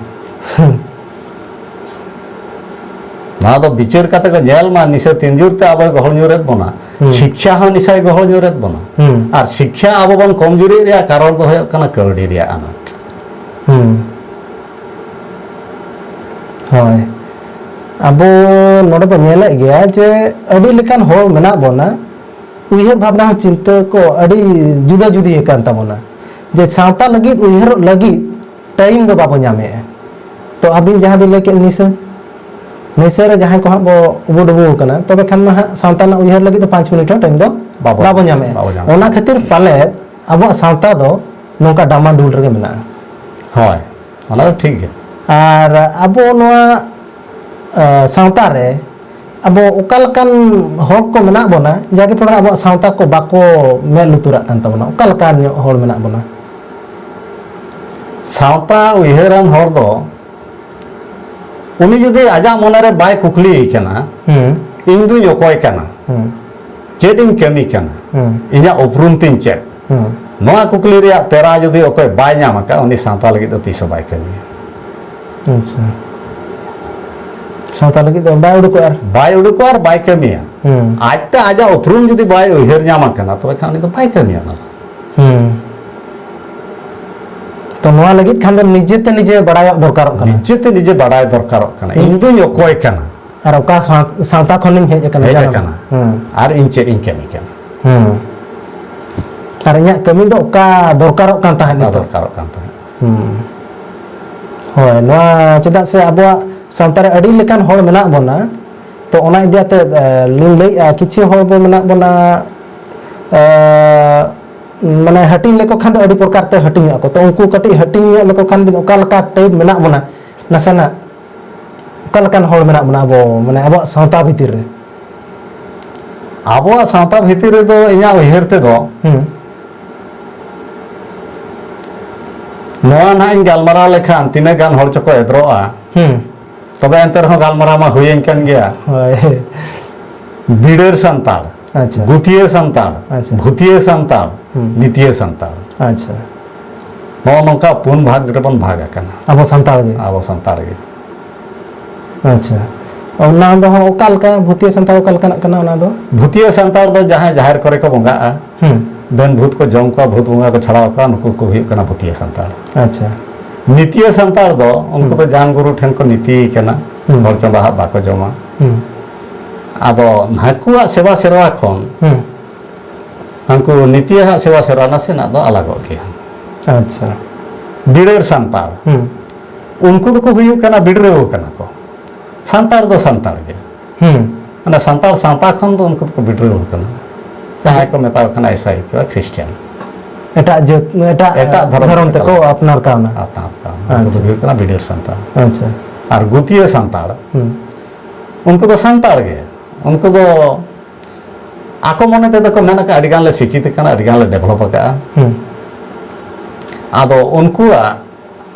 ᱱᱚᱣᱟ ᱫᱚ ᱵᱤᱪᱟᱹᱨ ᱠᱟᱛᱮ ᱠᱚ ᱧᱮᱞ ᱢᱟ, ᱱᱤᱥᱟᱹ ᱛᱤᱱ ᱡᱳᱨ ᱛᱮ ᱟᱵᱚᱭ ᱜᱚᱦᱚᱲ ᱧᱩᱨᱮᱫ ᱵᱚᱱᱟ᱾ ᱦᱩᱸ᱾ ᱥᱤᱠᱠᱷᱟ ᱦᱚᱸ ᱱᱤᱥᱟᱭ ᱜᱚᱦᱚᱲ ᱧᱩᱨᱮᱫ ᱵᱚᱱᱟ᱾ ᱦᱩᱸ᱾ ᱟᱨ ᱥᱤᱠᱠᱷᱟ ᱟᱵᱚ ᱵᱚᱱ ᱠᱚᱢᱡᱩᱨᱤ ᱨᱮᱭᱟᱜ ᱠᱟᱨᱚᱱ ᱫᱚ ᱦᱩᱭᱩᱜ ᱠᱟᱱᱟ ᱠᱟᱹᱣᱰᱤ ᱨᱮᱭᱟᱜ ᱟᱱᱟᱴ᱾ ᱦᱩᱸ᱾ ᱦᱳᱭ, ᱟᱵᱚ ᱱᱚᱰᱮ ᱵᱚᱱ ᱧᱮᱞᱮᱫ ᱜᱮᱭᱟ ᱡᱮ ᱟᱹᱰᱤ ᱞᱮᱠᱟᱱ ᱦᱚᱲ ᱢᱮᱱᱟᱜ ᱵᱚᱱᱟ, ᱩᱭᱦᱟᱹᱨ ᱵᱷᱟᱵᱽᱱᱟ ᱦᱚᱸ ᱪᱤᱱᱛᱟᱹ ᱠᱚ ᱟᱹᱰᱤ ᱡᱩᱫᱟᱹ ᱡᱩᱫᱟᱹ ᱟᱠᱟᱱ ᱛᱟᱵᱚᱱᱟ, ᱡᱮ ᱥᱟᱶᱛᱟ ᱞᱟᱹᱜᱤᱫ ᱩᱭᱦᱟᱹᱨᱚᱜ ᱞᱟᱹᱜᱤᱫ ᱴᱟᱭᱤᱢ ᱫᱚ ᱵᱟᱵᱚ ᱧᱟᱢᱮᱫᱼᱟ᱾ ᱛᱚ ᱟᱹᱵᱤᱱ ᱡᱟᱦᱟᱸ ᱵᱤᱱ ᱞᱟᱹᱭ ᱠᱮᱫ ᱱᱤᱥᱟᱹ, ᱱᱤᱥᱟᱹ ᱨᱮ ᱡᱟᱦᱟᱸᱭ ᱠᱚ ᱦᱟᱸᱜ ᱵᱚ ᱩᱵᱩ ᱰᱩᱵᱩ ᱟᱠᱟᱱᱟ, ᱛᱚᱵᱮ ᱠᱷᱟᱱ ᱢᱟ ᱦᱟᱸᱜ ᱥᱟᱶᱛᱟ ᱨᱮᱱᱟᱜ ᱩᱭᱦᱟᱹᱨ ᱞᱟᱹᱜᱤᱫ ᱫᱚ ᱯᱟᱸᱪ ᱢᱤᱱᱤᱴ ᱦᱚᱸ ᱴᱟᱭᱤᱢ ᱫᱚ ᱵᱟᱵᱚ ᱵᱟᱵᱚ ᱧᱟᱢᱮᱫᱼᱟ᱾ ᱵᱟᱵᱚ ᱧᱟᱢᱮᱫᱼᱟ᱾ ᱚᱱᱟ ᱠᱷᱟᱹᱛᱤᱨ ᱯᱟᱞᱮᱫ ᱟᱵᱚᱣᱟᱜ ᱥᱟᱶᱛᱟ ᱫᱚ ᱱᱚᱝᱠᱟ ᱰᱟᱢᱟᱰᱩᱞ ᱨᱮᱜᱮ ᱢᱮᱱᱟᱜᱼᱟ᱾ ᱦᱳᱭ, ᱚᱱᱟ ᱫᱚ ᱴᱷᱤᱠ ᱜᱮ᱾ ᱟᱨ ᱟᱵᱚ ᱱᱚᱣᱟ, ᱟ, ᱥᱟᱶᱛᱟ ᱨᱮ ᱟᱵᱚ ᱚᱠᱟ ᱞᱮᱠᱟᱱ ᱦᱚᱲ ᱠᱚ ᱢᱮᱱᱟᱜ ᱵᱚᱱᱟ, ᱡᱟᱜᱮ ᱯᱚᱨᱮ ᱟᱵᱚᱣᱟᱜ ᱥᱟᱶᱛᱟ ᱠᱚ ᱵᱟᱠᱚ ᱢᱮᱫ ᱞᱩᱛᱩᱨᱟᱜ ᱠᱟᱱ ᱛᱟᱵᱚᱱᱟ? ᱚᱠᱟ ᱞᱮᱠᱟᱱ ᱧᱚᱜ ᱦᱚᱲ ᱢᱮᱱᱟᱜ ᱵᱚᱱᱟ? ᱥᱟᱶᱛᱟ ᱩᱭᱦᱟᱹᱨᱟᱱ ᱦᱚᱲ ᱫᱚ ᱩᱱᱤ ᱡᱩᱫᱤ ᱟᱡᱟᱜ ᱢᱚᱱᱮᱨᱮ ᱵᱟᱭ ᱠᱩᱠᱞᱤᱭᱮ ᱠᱟᱱᱟ, ᱦᱩᱸ᱾ "ᱤᱧ ᱫᱩᱧ ᱚᱠᱚᱭ ᱠᱟᱱᱟ? ᱦᱩᱸ᱾ ᱪᱮᱫ ᱤᱧ ᱠᱟᱹᱢᱤ ᱠᱟᱱᱟ? ᱦᱩᱸ᱾ ᱤᱧᱟᱹᱜ ᱩᱯᱨᱩᱢ ᱛᱤᱧ ᱪᱮᱫ?" ᱦᱩᱸ᱾ ᱱᱚᱣᱟ ᱠᱩᱠᱞᱤ ᱨᱮᱭᱟᱜ ᱛᱮᱨᱟ ᱡᱩᱫᱤ ᱚᱠᱚᱭ ᱵᱟᱭ ᱧᱟᱢ ᱟᱠᱟᱫ, ᱩᱱᱤ ᱥᱟᱶᱛᱟ ᱞᱟᱹᱜᱤᱫ ᱫᱚ ᱛᱤᱥ ᱦᱚᱸ ᱵᱟᱭ ᱠᱟᱹᱢᱤᱭᱟ᱾ ᱟᱪᱪᱷᱟ᱾ ᱥᱟᱶᱛᱟ ᱞᱟᱹᱜᱤᱫ ᱫᱚ ᱵᱟᱭ ᱩᱰᱩᱠᱚᱜᱼᱟ ᱟᱨ? ᱵᱟᱭ ᱩᱰᱩᱠᱚᱜᱼᱟ ᱟᱨ ᱵᱟᱭ ᱠᱟᱹᱢᱤᱭᱟ᱾ ᱦᱩᱸ᱾ ᱟᱡᱛᱮ ᱟᱡᱟᱜ ᱩᱯᱨᱩᱢ ᱡᱩᱫᱤ ᱵᱟᱭ ᱩᱭᱦᱟᱹᱨ ᱧᱟᱢ ᱟᱠᱟᱱᱟ, ᱛᱚᱵᱮ ᱠᱷᱟᱱ ᱩᱱᱤ ᱫᱚ ᱵᱟᱭ ᱠᱟᱹᱢᱤᱭᱟ ᱚᱱᱟ ᱫᱚ᱾ ᱦᱩᱸ᱾ ᱛᱚ ᱱᱚᱣᱟ ᱞᱟᱹᱜᱤᱫ ᱠᱷᱟᱱ ᱫᱚ ᱱᱤᱡᱮᱛᱮ ᱱᱤᱡᱮ ᱵᱟᱲᱟᱭᱚᱜ ᱫᱚᱨᱠᱟᱨᱚᱜ ᱠᱟᱱᱟ᱾ ᱱᱤᱡᱮᱛᱮ ᱱᱤᱡᱮ ᱵᱟᱲᱟᱭ ᱫᱚᱨᱠᱟᱨᱚᱜ ᱠᱟᱱᱟ, ᱦᱩᱸ᱾ ᱤᱧ ᱫᱩᱧ ᱚᱠᱚᱭ ᱠᱟᱱᱟ? ᱟᱨ ᱚᱠᱟ ᱥᱟᱶ-, ᱥᱟᱶᱛᱟ ᱠᱷᱚᱱᱤᱧ ᱦᱮᱡ ᱟᱠᱟᱱᱟ, ᱦᱮᱡ ᱡᱟᱱᱟᱢ᱾ ᱟᱠᱟᱱᱟ᱾ ᱦᱩᱸ᱾ ᱟᱨ ᱤᱧ ᱪᱮᱫ ᱤᱧ ᱠᱟᱹᱢᱤ ᱠᱟᱱᱟ? ᱦᱩᱸ᱾ ᱟᱨ ᱤᱧᱟᱹᱜ ᱠᱟᱹᱢᱤ ᱫᱚ ᱚᱠᱟ ᱫᱚᱨᱠᱟᱨᱚᱜ ᱠᱟᱱ ᱛᱟᱦᱮᱸᱫ ᱚᱠᱟ ᱱᱤᱛᱚᱜ? ᱫᱚᱨᱠᱟᱨᱚᱜ ᱠᱟᱱ ᱛᱟᱦᱮᱸᱫ? ᱦᱩᱸ᱾ ᱦᱳᱭ, ᱱᱚᱣᱟ ᱪᱮᱫᱟᱜ ᱥᱮ ᱟᱵᱚᱣᱟᱜ ᱥᱟᱶᱛᱟ ᱨᱮ ᱟᱹᱰᱤ ᱞᱮᱠᱟᱱ ᱦᱚᱲ ᱢᱮᱱᱟᱜ ᱵᱚᱱᱟ, ᱛᱚ ᱚᱱᱟ ᱤᱫᱤ ᱠᱟᱛᱮ, ᱮ, ᱞᱤᱧ ᱞᱟᱹᱭᱮᱫᱼᱟ, ᱠᱤᱪᱷᱩ ᱦᱚᱲ ᱵᱚ ᱢᱮᱱᱟᱜ ᱵᱚᱱᱟ, ᱮ, ᱢᱟᱱᱮ ᱦᱟᱹᱴᱤᱧ ᱞᱮᱠᱚ ᱠᱷᱟᱱ ᱫᱚ ᱟᱹᱰᱤ ᱯᱨᱚᱠᱟᱨ ᱛᱮ ᱦᱟᱹᱴᱤᱧᱚᱜᱼᱟ ᱠᱚ᱾ ᱛᱚ ᱩᱱᱠᱩ ᱠᱟᱹᱴᱤᱡ ᱦᱟᱹᱴᱤᱧ ᱧᱚᱜ ᱞᱮᱠᱚ ᱠᱷᱟᱱ ᱵᱤᱱ ᱚᱠᱟ ᱞᱮᱠᱟ ᱴᱟᱭᱤᱯ ᱢᱮᱱᱟᱜ ᱵᱚᱱᱟ, ᱱᱟᱥᱮᱱᱟᱜ ᱚᱠᱟ ᱞᱮᱠᱟᱱ ᱦᱚᱲ ᱢᱮᱱᱟᱜ ᱵᱚᱱᱟ ᱟᱵᱚ, ᱢᱟᱱᱮ ᱟᱵᱚᱣᱟᱜ ᱥᱟᱶᱛᱟ ᱵᱷᱤᱛᱤᱨ ᱨᱮ? ᱟᱵᱚᱣᱟᱜ ᱥᱟᱶᱛᱟ ᱵᱷᱤᱛᱤᱨ ᱨᱮᱫᱚ ᱤᱧᱟᱹᱜ ᱩᱭᱦᱟᱹᱨ ᱛᱮᱫᱚ ᱦᱩᱸ᱾ ᱱᱚᱣᱟ ᱱᱟᱦᱟᱜ ᱤᱧ ᱜᱟᱞᱢᱟᱨᱟᱣ ᱞᱮᱠᱷᱟᱱ ᱛᱤᱱᱟᱹᱜ ᱜᱟᱱ ᱦᱚᱲ ᱪᱚᱠᱚ ᱮᱫᱽᱨᱚᱜᱼᱟ᱾ ᱦᱩᱸ᱾ ᱛᱚᱵᱮ ᱮᱱᱛᱮ ᱨᱮᱦᱚᱸ ᱜᱟᱞᱢᱟᱨᱟᱣ ᱢᱟ ᱦᱩᱭᱮᱱ ᱠᱟᱱ ᱜᱮᱭᱟ᱾ ᱦᱳᱭ᱾ ᱵᱤᱰᱟᱹᱨ ᱥᱟᱱᱛᱟᱲ, ᱟᱪᱪᱷᱟ᱾ ᱜᱩᱛᱤᱭᱟᱹ ᱥᱟᱱᱛᱟᱲ, ᱟᱪᱪᱷᱟ᱾ ᱵᱷᱩᱛᱤᱭᱟᱹ ᱥᱟᱱᱛᱟᱲ, ᱦᱩᱸ᱾ ᱱᱤᱛᱤᱭᱟᱹ ᱥᱟᱱᱛᱟᱲ᱾ ᱟᱪᱪᱷᱟ᱾ ᱱᱚᱜᱼᱚ ᱱᱚᱝᱠᱟ ᱯᱩᱱ ᱵᱷᱟᱜᱽ ᱨᱮᱵᱚᱱ ᱵᱷᱟᱜᱽ ᱟᱠᱟᱱᱟ᱾ ᱟᱵᱚ ᱥᱟᱱᱛᱟᱲ ᱜᱮ? ᱟᱵᱚ ᱥᱟᱱᱛᱟᱲ ᱜᱮ᱾ ᱟᱪᱪᱷᱟ᱾ ᱚᱱᱟ ᱫᱚ ᱦᱚᱸ ᱚᱠᱟ ᱞᱮᱠᱟ, ᱵᱷᱩᱛᱤᱭᱟᱹ ᱥᱟᱱᱛᱟᱲ ᱚᱠᱟ ᱞᱮᱠᱟᱱᱟᱜ ᱠᱟᱱᱟ ᱚᱱᱟ ᱫᱚ? ᱵᱷᱩᱛᱤᱭᱟᱹ ᱥᱟᱱᱛᱟᱲ ᱫᱚ ᱡᱟᱦᱟᱸᱭ ᱡᱟᱦᱮᱨ ᱠᱚᱨᱮ ᱠᱚ ᱵᱚᱸᱜᱟᱜᱼᱟ, ᱦᱩᱸ᱾ ᱰᱟᱹᱱ ᱵᱷᱩᱛ ᱠᱚ ᱡᱚᱢ ᱠᱚᱣᱟ, ᱵᱷᱩᱛ ᱵᱚᱸᱜᱟ ᱠᱚ ᱪᱷᱟᱲᱟᱣ ᱠᱚᱣᱟ, ᱱᱩᱠᱩ ᱠᱚ ᱦᱩᱭᱩᱜ ᱠᱟᱱᱟ ᱵᱷᱩᱛᱤᱭᱟᱹ ᱥᱟᱱᱛᱟᱲ᱾ ᱟᱪᱪᱷᱟ᱾ ᱱᱤᱛᱤᱭᱟᱹ ᱥᱟᱱᱛᱟᱲ ᱫᱚ ᱩᱱᱠᱩ ᱦᱩᱸ᱾ ᱫᱚ ᱡᱟᱱ ᱜᱩᱨᱩ ᱴᱷᱮᱱ ᱠᱚ ᱱᱤᱛᱤᱭ ᱠᱟᱱᱟ, ᱦᱩᱸ᱾ ᱦᱚᱲ ᱪᱚᱸᱫᱟ ᱦᱟᱜ ᱵᱟᱠᱚ ᱡᱚᱢᱟ᱾ ᱦᱩᱸ᱾ ᱟᱫᱚ ᱱᱟᱠᱩᱣᱟᱜ ᱥᱮᱵᱟ ᱥᱮᱨᱣᱟ ᱠᱷᱚᱱ ᱦᱩᱸ᱾ ᱦᱟᱱᱠᱩ ᱱᱤᱛᱤᱭᱟᱹ ᱦᱟᱜ ᱥᱮᱵᱟ ᱥᱮᱨᱣᱟ ᱱᱟᱥᱮᱱᱟᱜ ᱫᱚ ᱟᱞᱟᱜᱚᱜ ᱜᱮᱭᱟ᱾ ᱟᱪᱪᱷᱟ᱾ ᱵᱤᱲᱟᱹᱨ ᱥᱟᱱᱛᱟᱲ, ᱦᱩᱸ᱾ ᱩᱱᱠᱩ ᱫᱚᱠᱚ ᱦᱩᱭᱩᱜ ᱠᱟᱱᱟ, ᱵᱤᱰᱨᱟᱹᱣ ᱠᱟᱱᱟ ᱠᱚ, ᱥᱟᱱᱛᱟᱲ ᱫᱚ ᱥᱟᱱᱛᱟᱲ ᱜᱮ᱾ ᱦᱩᱸ᱾ ᱢᱟᱱᱮ ᱥᱟᱱᱛᱟᱲ ᱥᱟᱶᱛᱟ ᱠᱷᱚᱱ ᱫᱚ ᱩᱱᱠᱩ ᱫᱚᱠᱚ ᱵᱤᱰᱨᱟᱹᱣ ᱠᱟᱱᱟ, ᱡᱟᱦᱟᱸᱭ ᱠᱚ ᱢᱮᱛᱟ ᱠᱚ ᱠᱟᱱᱟ ᱤᱥᱟᱹᱭ ᱠᱚ, ᱠᱷᱨᱤᱥᱴᱟᱱ᱾ ᱮᱴᱟᱜ ᱡᱟᱹᱛ, ᱮᱴᱟᱜ ᱮᱴᱟᱜ ᱫᱷᱚᱨᱚᱢ ᱫᱷᱚᱨᱚᱢ ᱛᱮᱠᱚ ᱛᱮᱠᱚ ᱪᱟᱞᱟᱜ᱾ ᱟᱯᱱᱟᱨ ᱠᱟᱣᱱᱟ᱾ ᱟᱯᱱᱟᱨ ᱠᱟᱣᱱᱟ᱾ ᱩᱱᱠᱩ ᱫᱚ ᱟᱪᱪᱷᱟ᱾ ᱦᱩᱭᱩᱜ ᱠᱟᱱᱟ ᱵᱤᱰᱟᱹᱨ ᱥᱟᱱᱛᱟᱲ᱾ ᱟᱪᱪᱷᱟ᱾ ᱟᱨ ᱜᱩᱛᱤᱭᱟᱹ ᱥᱟᱱᱛᱟᱲ, ᱦᱩᱸ᱾ ᱩᱱᱠᱩ ᱫᱚ ᱥᱟᱱᱛᱟᱲ ᱜᱮ᱾ ᱩᱱᱠᱩ ᱫᱚ ᱟᱠᱚ ᱢᱚᱱᱮ ᱛᱮᱫᱚ ᱠᱚ ᱢᱮᱱ ᱟᱠᱟᱫ, "ᱟᱹᱰᱤ ᱜᱟᱱ ᱞᱮ ᱥᱤᱠᱠᱷᱤᱛ ᱟᱠᱟᱱᱟ, ᱟᱹᱰᱤ ᱜᱟᱱ ᱞᱮ ᱰᱮᱵᱷᱞᱚᱯ ᱟᱠᱟᱫᱼᱟ᱾" ᱦᱩᱸ᱾ ᱟᱫᱚ ᱩᱱᱠᱩᱣᱟᱜ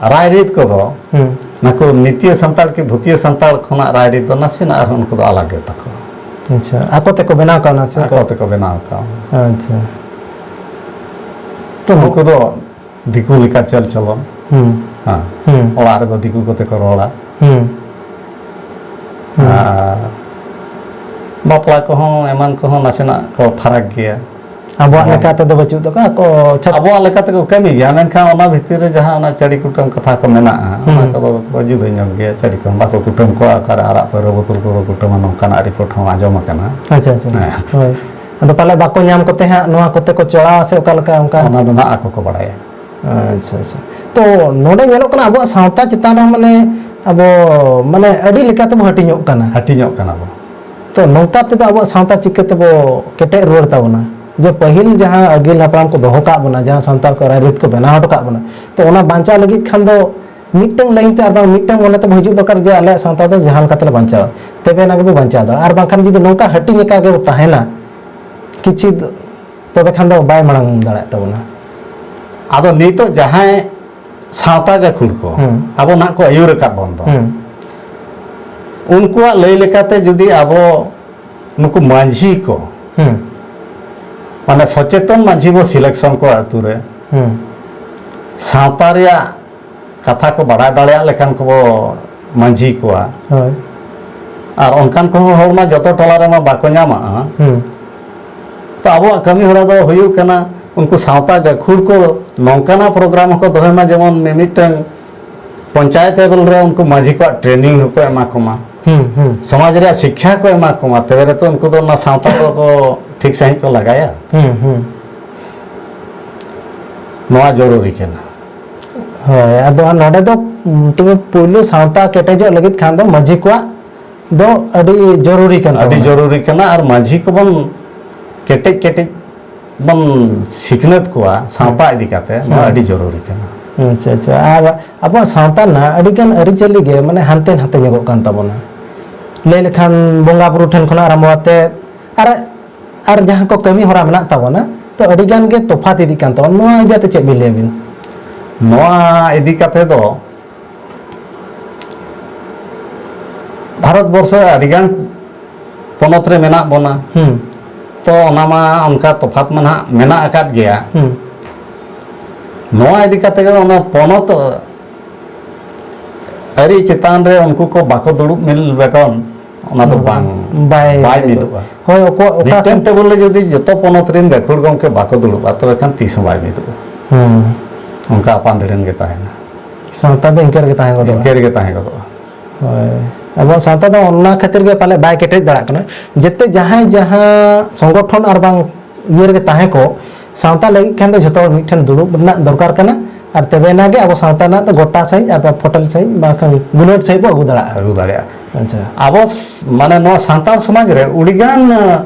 ᱨᱟᱭᱨᱤᱛ ᱠᱚᱫᱚ ᱦᱩᱸ᱾ ᱱᱟᱠᱚ ᱱᱤᱛᱤᱭᱟᱹ ᱥᱟᱱᱛᱟᱲ ᱠᱤ ᱵᱷᱩᱛᱤᱭᱟᱹ ᱥᱟᱱᱛᱟᱲ ᱠᱷᱚᱱᱟᱜ ᱨᱟᱭᱨᱤᱛ ᱫᱚ ᱱᱟᱥᱮᱱᱟᱜ ᱟᱨᱦᱚᱸ ᱩᱱᱠᱩ ᱫᱚ ᱟᱞᱟᱜᱽ ᱜᱮ ᱛᱟᱠᱚᱣᱟ᱾ ᱟᱪᱪᱷᱟ, ᱟᱠᱚ ᱛᱮᱠᱚ ᱵᱮᱱᱟᱣ ᱠᱟᱣᱱᱟ ᱥᱮ ᱟᱠᱚ ᱠᱚ? ᱛᱮᱠᱚ ᱵᱮᱱᱟᱣ ᱠᱟᱣᱱᱟ᱾ ᱟᱪᱪᱷᱟ᱾ ᱛᱚ ᱩᱱᱠᱩ ᱫᱚ ᱫᱤᱠᱩ ᱞᱮᱠᱟ ᱪᱟᱞ ᱪᱚᱞᱚᱱ᱾ ᱦᱩᱸ᱾ ᱦᱮᱸ᱾ ᱦᱩᱸ᱾ ᱚᱲᱟᱜ ᱨᱮᱫᱚ ᱫᱤᱠᱩ ᱠᱚᱛᱮ ᱠᱚ ᱨᱚᱲᱟ᱾ ᱦᱩᱸ᱾ ᱦᱩᱸ᱾ ᱟᱨ ᱵᱟᱯᱞᱟ ᱠᱚᱦᱚᱸ ᱮᱢᱟᱱ ᱠᱚᱦᱚᱸ ᱱᱟᱥᱮᱱᱟᱜ ᱠᱚ ᱯᱷᱟᱨᱟᱠ ᱜᱮᱭᱟ᱾ ᱟᱵᱚᱣᱟᱜ ᱦᱮᱸ᱾ ᱞᱮᱠᱟ ᱛᱮᱫᱚ ᱵᱟᱹᱪᱩᱜ ᱛᱟᱠᱚᱣᱟ, ᱟᱠᱚ ᱪᱷᱟᱛ- ᱟᱵᱚᱣᱟᱜ ᱞᱮᱠᱟ ᱛᱮᱠᱚ ᱠᱟᱹᱢᱤ ᱜᱮᱭᱟ, ᱢᱮᱱᱠᱷᱟᱱ ᱚᱱᱟ ᱵᱷᱤᱛᱤᱨ ᱨᱮ ᱡᱟᱦᱟᱸ ᱚᱱᱟ ᱪᱟᱹᱲᱤ ᱠᱩᱴᱟᱹᱢ ᱠᱟᱛᱷᱟ ᱠᱚ ᱢᱮᱱᱟᱜᱼᱟ, ᱚᱱᱟ ᱦᱩᱸ᱾ ᱠᱚᱫᱚ ᱠᱚ ᱡᱩᱫᱟᱹ ᱧᱚᱜ ᱜᱮᱭᱟ᱾ ᱪᱟᱹᱲᱤ ᱠᱚᱦᱚᱸ ᱵᱟᱠᱚ ᱠᱩᱴᱟᱹᱢ ᱠᱚᱣᱟ, ᱚᱠᱟᱨᱮ ᱟᱨᱟᱜ ᱯᱟᱹᱣᱨᱟᱹ ᱵᱳᱛᱳᱞ ᱠᱚᱠᱚ ᱠᱩᱴᱟᱹᱢᱟ, ᱱᱚᱝᱠᱟᱱᱟᱜ ᱨᱤᱯᱳᱨᱴ ᱦᱚᱸ ᱟᱸᱡᱚᱢ ᱟᱠᱟᱱᱟ᱾ ᱟᱪᱪᱷᱟ, ᱟᱪᱪᱷᱟ᱾ ᱦᱮᱸ᱾ ᱦᱳᱭ᱾ ᱟᱫᱚ ᱯᱟᱞᱮ ᱵᱟᱠᱚ ᱧᱟᱢ ᱠᱚᱛᱮ ᱦᱟᱸᱜ ᱱᱚᱣᱟ ᱠᱚᱛᱮ ᱠᱚ ᱪᱚᱲᱟᱣᱟ ᱥᱮ ᱚᱠᱟ ᱞᱮᱠᱟ ᱚᱱᱠᱟ? ᱚᱱᱟ ᱫᱚ ᱱᱟᱜ ᱟᱠᱚ ᱠᱚ ᱵᱟᱲᱟᱭᱟ᱾ ᱟᱪᱪᱷᱟ, ᱟᱪᱪᱷᱟ᱾ ᱛᱚ, ᱱᱚᱰᱮ ᱧᱮᱞᱚᱜ ᱠᱟᱱᱟ ᱟᱵᱚᱣᱟᱜ ᱥᱟᱶᱛᱟ ᱪᱮᱛᱟᱱ ᱨᱮᱦᱚᱸ ᱢᱟᱱᱮ ᱟᱵᱚ ᱢᱟᱱᱮ ᱟᱹᱰᱤ ᱞᱮᱠᱟ ᱛᱮᱵᱚ ᱦᱟᱹᱴᱤᱧᱚᱜ ᱠᱟᱱᱟ᱾ ᱦᱟᱹᱴᱤᱧᱚᱜ ᱠᱟᱱᱟ ᱵᱚ᱾ ᱛᱚ, ᱱᱚᱝᱠᱟ ᱛᱮᱫᱚ ᱟᱵᱚᱣᱟᱜ ᱥᱟᱶᱛᱟ ᱪᱤᱠᱟᱹ ᱛᱮᱵᱚ ᱠᱮᱴᱮᱡ ᱨᱩᱣᱟᱹᱲ ᱛᱟᱵᱚᱱᱟ? ᱡᱮ ᱯᱟᱹᱦᱤᱞ ᱡᱟᱦᱟᱸ ᱟᱹᱜᱤᱞ ᱦᱟᱯᱲᱟᱢ ᱠᱚ ᱫᱚᱦᱚ ᱠᱟᱜ ᱵᱚᱱᱟ, ᱡᱟᱦᱟᱸ ᱥᱟᱱᱛᱟᱲ ᱠᱚ ᱨᱟᱭᱨᱤᱛ ᱠᱚ ᱵᱮᱱᱟᱣ ᱦᱚᱴᱚ ᱠᱟᱜ ᱵᱚᱱᱟ, ᱛᱚ, ᱚᱱᱟ ᱵᱟᱧᱪᱟᱣ ᱞᱟᱹᱜᱤᱫ ᱠᱷᱟᱱ ᱫᱚ ᱢᱤᱫᱴᱟᱝ ᱞᱟᱭᱤᱱ ᱛᱮ ᱟᱨ ᱵᱟᱝ ᱢᱤᱫᱴᱟᱝ ᱢᱚᱱᱮ ᱛᱮᱵᱚ ᱦᱤᱡᱩᱜ ᱫᱚᱨᱠᱟᱨ ᱡᱮ ᱟᱞᱮᱭᱟᱜ ᱥᱟᱶᱛᱟ ᱫᱚ ᱡᱟᱦᱟᱸ ᱞᱮᱠᱟ ᱛᱮᱞᱮ ᱵᱟᱧᱪᱟᱣᱟ, ᱛᱚᱵᱮ ᱟᱱᱟᱜ ᱜᱮᱵᱚ ᱵᱟᱧᱪᱟᱣ ᱫᱟᱲᱮᱭᱟᱜᱼᱟ᱾ ᱟᱨ ᱵᱟᱝᱠᱷᱟᱱ ᱡᱩᱫᱤ ᱱᱚᱝᱠᱟ ᱦᱟᱹᱴᱤᱧ ᱟᱠᱟ ᱜᱮᱵᱚ ᱛᱟᱦᱮᱱᱟ, ᱠᱤᱪᱷᱩ ᱫᱚ ᱛᱚᱵᱮ ᱠᱷᱟᱱ ᱫᱚ ᱵᱟᱭ ᱢᱟᱲᱟᱝ ᱫᱟᱲᱮᱭᱟᱜ ᱛᱟᱵᱚᱱᱟ᱾ ᱟᱫᱚ ᱱᱤᱛᱚᱜ ᱡᱟᱦᱟᱸᱭ ᱥᱟᱶᱛᱟ ᱜᱟᱹᱠᱷᱩᱲ ᱠᱚ ᱦᱩᱸ᱾ ᱟᱵᱚ ᱱᱟᱦᱟᱜ ᱠᱚ ᱟᱹᱭᱩᱨ ᱟᱠᱟᱫ ᱵᱚᱱ ᱫᱚ, ᱦᱩᱸ᱾ ᱩᱱᱠᱩᱣᱟᱜ ᱞᱟᱹᱭ ᱞᱮᱠᱟᱛᱮ ᱡᱩᱫᱤ ᱟᱵᱚ ᱱᱩᱠᱩ ᱢᱟᱹᱡᱷᱤ ᱠᱚ ᱦᱩᱸ᱾ ᱢᱟᱱᱮ ᱥᱚᱪᱮᱛᱚᱱ ᱢᱟᱹᱡᱷᱤ ᱵᱚ ᱥᱤᱞᱮᱠᱥᱚᱱ ᱠᱚᱣᱟ ᱟᱹᱛᱩ ᱨᱮ, ᱦᱩᱸ᱾ ᱥᱟᱶᱛᱟ ᱨᱮᱭᱟᱜ ᱠᱟᱛᱷᱟ ᱠᱚ ᱵᱟᱲᱟᱭ ᱫᱟᱲᱮᱭᱟᱜ ᱞᱮᱠᱟᱱ ᱠᱚᱵᱚ ᱢᱟᱹᱡᱷᱤ ᱠᱚᱣᱟ᱾ ᱦᱳᱭ᱾ ᱟᱨ ᱚᱱᱠᱟᱱ ᱠᱚᱦᱚᱸ ᱦᱚᱲ ᱢᱟ ᱡᱚᱛᱚ ᱴᱚᱞᱟ ᱨᱮᱢᱟ ᱵᱟᱠᱚ ᱧᱟᱢᱚᱜᱼᱟ᱾ ᱦᱩᱸ᱾ ᱛᱚ ᱟᱵᱚᱣᱟᱜ ᱠᱟᱹᱢᱤ ᱦᱚᱨᱟ ᱫᱚ ᱦᱩᱭᱩᱜ ᱠᱟᱱᱟ, ᱩᱱᱠᱩ ᱥᱟᱶᱛᱟ ᱜᱟᱹᱠᱷᱩᱲ ᱠᱚ ᱱᱚᱝᱠᱟᱱᱟᱜ ᱯᱨᱳᱜᱨᱟᱢ ᱦᱚᱸᱠᱚ ᱫᱚᱦᱚᱭ ᱢᱟ, ᱡᱮᱢᱚᱱ ᱢᱤᱢᱤᱫᱴᱟᱝ ᱯᱚᱧᱪᱟᱭᱮᱛ ᱞᱮᱵᱮᱞ ᱨᱮ ᱩᱱᱠᱩ ᱢᱟᱹᱡᱷᱤ ᱠᱚᱣᱟᱜ ᱴᱨᱮᱱᱤᱝ ᱦᱚᱸᱠᱚ ᱮᱢᱟ ᱠᱚᱢᱟ, ᱦᱩᱸ, ᱦᱩᱸ᱾ ᱥᱚᱢᱟᱡᱽ ᱨᱮᱭᱟᱜ ᱥᱤᱠᱠᱷᱟ ᱠᱚ ᱮᱢᱟ ᱠᱚᱢᱟ, ᱛᱚᱵᱮ ᱨᱮᱛᱚ ᱩᱱᱠᱩ ᱫᱚ ᱚᱱᱟ ᱥᱟᱶᱛᱟ ᱫᱚᱠᱚ ᱴᱷᱤᱠ ᱥᱟᱺᱦᱤᱡ ᱠᱚ ᱞᱟᱜᱟᱭᱟ᱾ ᱦᱩᱸ, ᱦᱩᱸ᱾ ᱱᱚᱣᱟ ᱡᱚᱨᱩᱨᱤ ᱠᱟᱱᱟ᱾ ᱦᱳᱭ, ᱟᱫᱚ ᱱᱚᱰᱮ ᱫᱚ, ᱩᱸ, ᱛᱚᱵᱮ ᱯᱳᱭᱞᱳ ᱥᱟᱶᱛᱟ ᱠᱮᱴᱮᱡᱚᱜ ᱞᱟᱹᱜᱤᱫ ᱠᱷᱟᱱ ᱫᱚ ᱢᱟᱹᱡᱷᱤ ᱠᱚᱣᱟᱜ ᱫᱚ ᱟᱹᱰᱤ ᱡᱚᱨᱩᱨᱤ ᱠᱟᱱ ᱟᱹᱰᱤ ᱛᱟᱵᱚᱱᱟ᱾ ᱡᱚᱨᱩᱨᱤ ᱠᱟᱱᱟ, ᱟᱨ ᱢᱟᱹᱡᱷᱤ ᱠᱚᱵᱚᱱ ᱠᱮᱴᱮᱡ ᱠᱮᱴᱮᱡ ᱵᱚᱱ ᱥᱤᱠᱷᱱᱟᱹᱛ ᱠᱚᱣᱟ ᱥᱟᱶᱛᱟ ᱦᱩᱸ᱾ ᱤᱫᱤ ᱠᱟᱛᱮ, ᱱᱚᱣᱟ ᱦᱩᱸ᱾ ᱟᱹᱰᱤ ᱡᱚᱨᱩᱨᱤ ᱠᱟᱱᱟ᱾ ᱟᱪᱪᱷᱟ, ᱟᱪᱪᱷᱟ᱾ ᱟᱨ ᱟᱵᱚᱣᱟᱜ ᱥᱟᱶᱛᱟ ᱨᱮᱱᱟᱜ ᱟᱹᱰᱤᱜᱟᱱ ᱟᱹᱨᱤᱪᱟᱹᱞᱤ ᱜᱮ ᱢᱟᱱᱮ ᱦᱟᱱᱛᱮ ᱱᱟᱛᱮ ᱧᱚᱜᱚᱜ ᱠᱟᱱ ᱛᱟᱵᱚᱱᱟ᱾ ᱞᱟᱹᱭ ᱞᱮᱠᱷᱟᱱ ᱵᱚᱸᱜᱟ ᱵᱩᱨᱩ ᱴᱷᱮᱱ ᱠᱷᱚᱱᱟᱜ ᱟᱨᱟᱢᱵᱚ ᱟᱛᱮ ᱟᱨ, ᱟᱨ ᱡᱟᱦᱟᱸ ᱠᱚ ᱠᱟᱹᱢᱤ ᱦᱚᱨᱟ ᱢᱮᱱᱟᱜ ᱛᱟᱵᱚᱱᱟ, ᱛᱚ ᱟᱹᱰᱤᱜᱟᱱ ᱜᱮ ᱛᱚᱯᱷᱟᱛ ᱤᱫᱤᱜ ᱠᱟᱱ ᱛᱟᱵᱚᱱᱟ᱾ ᱱᱚᱣᱟ ᱤᱫᱤ ᱠᱟᱛᱮ ᱪᱮᱫ ᱵᱤᱱ ᱞᱟᱹᱭᱟ ᱵᱤᱱ? ᱱᱚᱣᱟ ᱤᱫᱤ ᱠᱟᱛᱮ ᱫᱚ ᱵᱷᱟᱨᱚᱛ ᱵᱚᱨᱥᱚ ᱨᱮ ᱟᱹᱰᱤᱜᱟᱱ ᱯᱚᱱᱚᱛ ᱨᱮ ᱢᱮᱱᱟᱜ ᱵᱚᱱᱟ᱾ ᱦᱩᱸ᱾ ᱛᱚ ᱚᱱᱟ ᱢᱟ ᱚᱱᱠᱟ ᱛᱚᱯᱷᱟᱛ ᱢᱟ ᱱᱟᱦᱟᱜ ᱢᱮᱱᱟᱜ ᱟᱠᱟᱫ ᱜᱮᱭᱟ᱾ ᱦᱩᱸ᱾ ᱱᱚᱣᱟ ᱤᱫᱤ ᱠᱟᱛᱮ ᱜᱮ ᱚᱱᱟ ᱯᱚᱱᱚᱛ ᱟᱹᱨᱤ ᱪᱮᱛᱟᱱ ᱨᱮ ᱩᱱᱠᱩ ᱠᱚ ᱵᱟᱠᱚ ᱫᱩᱲᱩᱵ ᱢᱤᱞ ᱞᱮᱠᱷᱟᱱ ᱚᱱᱟ ᱫᱚ ᱦᱩᱸ᱾ ᱵᱟᱝ, ᱵᱟᱭ ᱵᱟᱭ ᱢᱤᱫᱚᱜᱼᱟ᱾ ᱢᱤᱫᱚᱜᱼᱟ᱾ ᱦᱳᱭ, ᱚᱠᱚ-, ᱚᱠᱟ ᱢᱤᱫᱴᱮᱱ ᱥᱮᱫ ᱴᱮᱵᱩᱞ ᱨᱮ ᱡᱩᱫᱤ ᱡᱚᱛᱚ ᱯᱚᱱᱚᱛ ᱨᱮᱱ ᱜᱟᱹᱠᱷᱩᱲ ᱜᱚᱢᱠᱮ ᱵᱟᱠᱚ ᱫᱩᱲᱩᱵᱼᱟ, ᱛᱚᱵᱮ ᱠᱷᱟᱱ ᱛᱤᱥ ᱦᱚᱸ ᱵᱟᱭ ᱢᱤᱫᱚᱜᱼᱟ᱾ ᱦᱩᱸ᱾ ᱚᱱᱠᱟ ᱟᱯᱟᱱ ᱫᱷᱤᱲᱟᱹᱱ ᱜᱮ ᱛᱟᱦᱮᱱᱟ᱾ ᱥᱟᱶᱛᱟ ᱫᱚ ᱤᱱᱠᱟᱹ ᱨᱮᱜᱮ ᱛᱟᱦᱮᱸ ᱜᱚᱫᱚᱜᱼᱟ᱾ ᱤᱱᱠᱟᱹ ᱨᱮᱜᱮ ᱛᱟᱦᱮᱸ ᱜᱚᱫᱚᱜᱼᱟ᱾ ᱦᱳᱭ᱾ ᱟᱵᱚᱣᱟᱜ ᱥᱟᱶᱛᱟ ᱫᱚ ᱚᱱᱟ ᱠᱷᱟᱹᱛᱤᱨ ᱜᱮ ᱯᱟᱞᱮ ᱵᱟᱭ ᱠᱮᱴᱮᱡ ᱫᱟᱲᱮᱭᱟᱜ ᱠᱟᱱᱟ, ᱡᱟᱛᱮ ᱡᱟᱦᱟᱸᱭ ᱡᱟᱦᱟᱸ ᱥᱚᱝᱜᱚᱴᱷᱚᱱ ᱟᱨ ᱵᱟᱝ ᱤᱭᱟᱹ ᱨᱮᱜᱮ ᱛᱟᱦᱮᱸ ᱠᱚ, ᱥᱟᱶᱛᱟ ᱞᱟᱹᱜᱤᱫ ᱠᱷᱟᱱ ᱫᱚ ᱡᱷᱚᱛᱚ ᱦᱚᱲ ᱢᱤᱫ ᱴᱷᱮᱱ ᱫᱩᱲᱩᱵ ᱨᱮᱱᱟᱜ ᱫᱚᱨᱠᱟᱨ ᱠᱟᱱᱟ᱾ ᱟᱨ ᱛᱚᱵᱮ ᱮᱱᱟ ᱜᱮ ᱟᱵᱚ ᱥᱟᱶᱛᱟ ᱨᱮᱱᱟᱜ ᱫᱚ ᱜᱚᱴᱟ ᱥᱟᱺᱦᱤᱡ ᱟᱨ ᱯᱷᱚᱴᱮᱞ ᱥᱟᱺᱦᱤᱡ, ᱵᱟᱝᱠᱷᱟᱱ ᱜᱩᱞᱟᱹᱴ ᱥᱟᱺᱦᱤᱡ ᱵᱚ ᱟᱹᱜᱩ ᱫᱟᱲᱮᱭᱟᱜᱼᱟ᱾ ᱟᱹᱜᱩ ᱫᱟᱲᱮᱭᱟᱜᱼᱟ᱾ ᱟᱪᱪᱷᱟ᱾ ᱟᱵᱚ ᱥ-, ᱢᱟᱱᱮ ᱱᱚᱣᱟ ᱥᱟᱱᱛᱟᱲ ᱥᱚᱢᱟᱡᱽ ᱨᱮ ᱟᱹᱰᱤᱜᱟᱱ,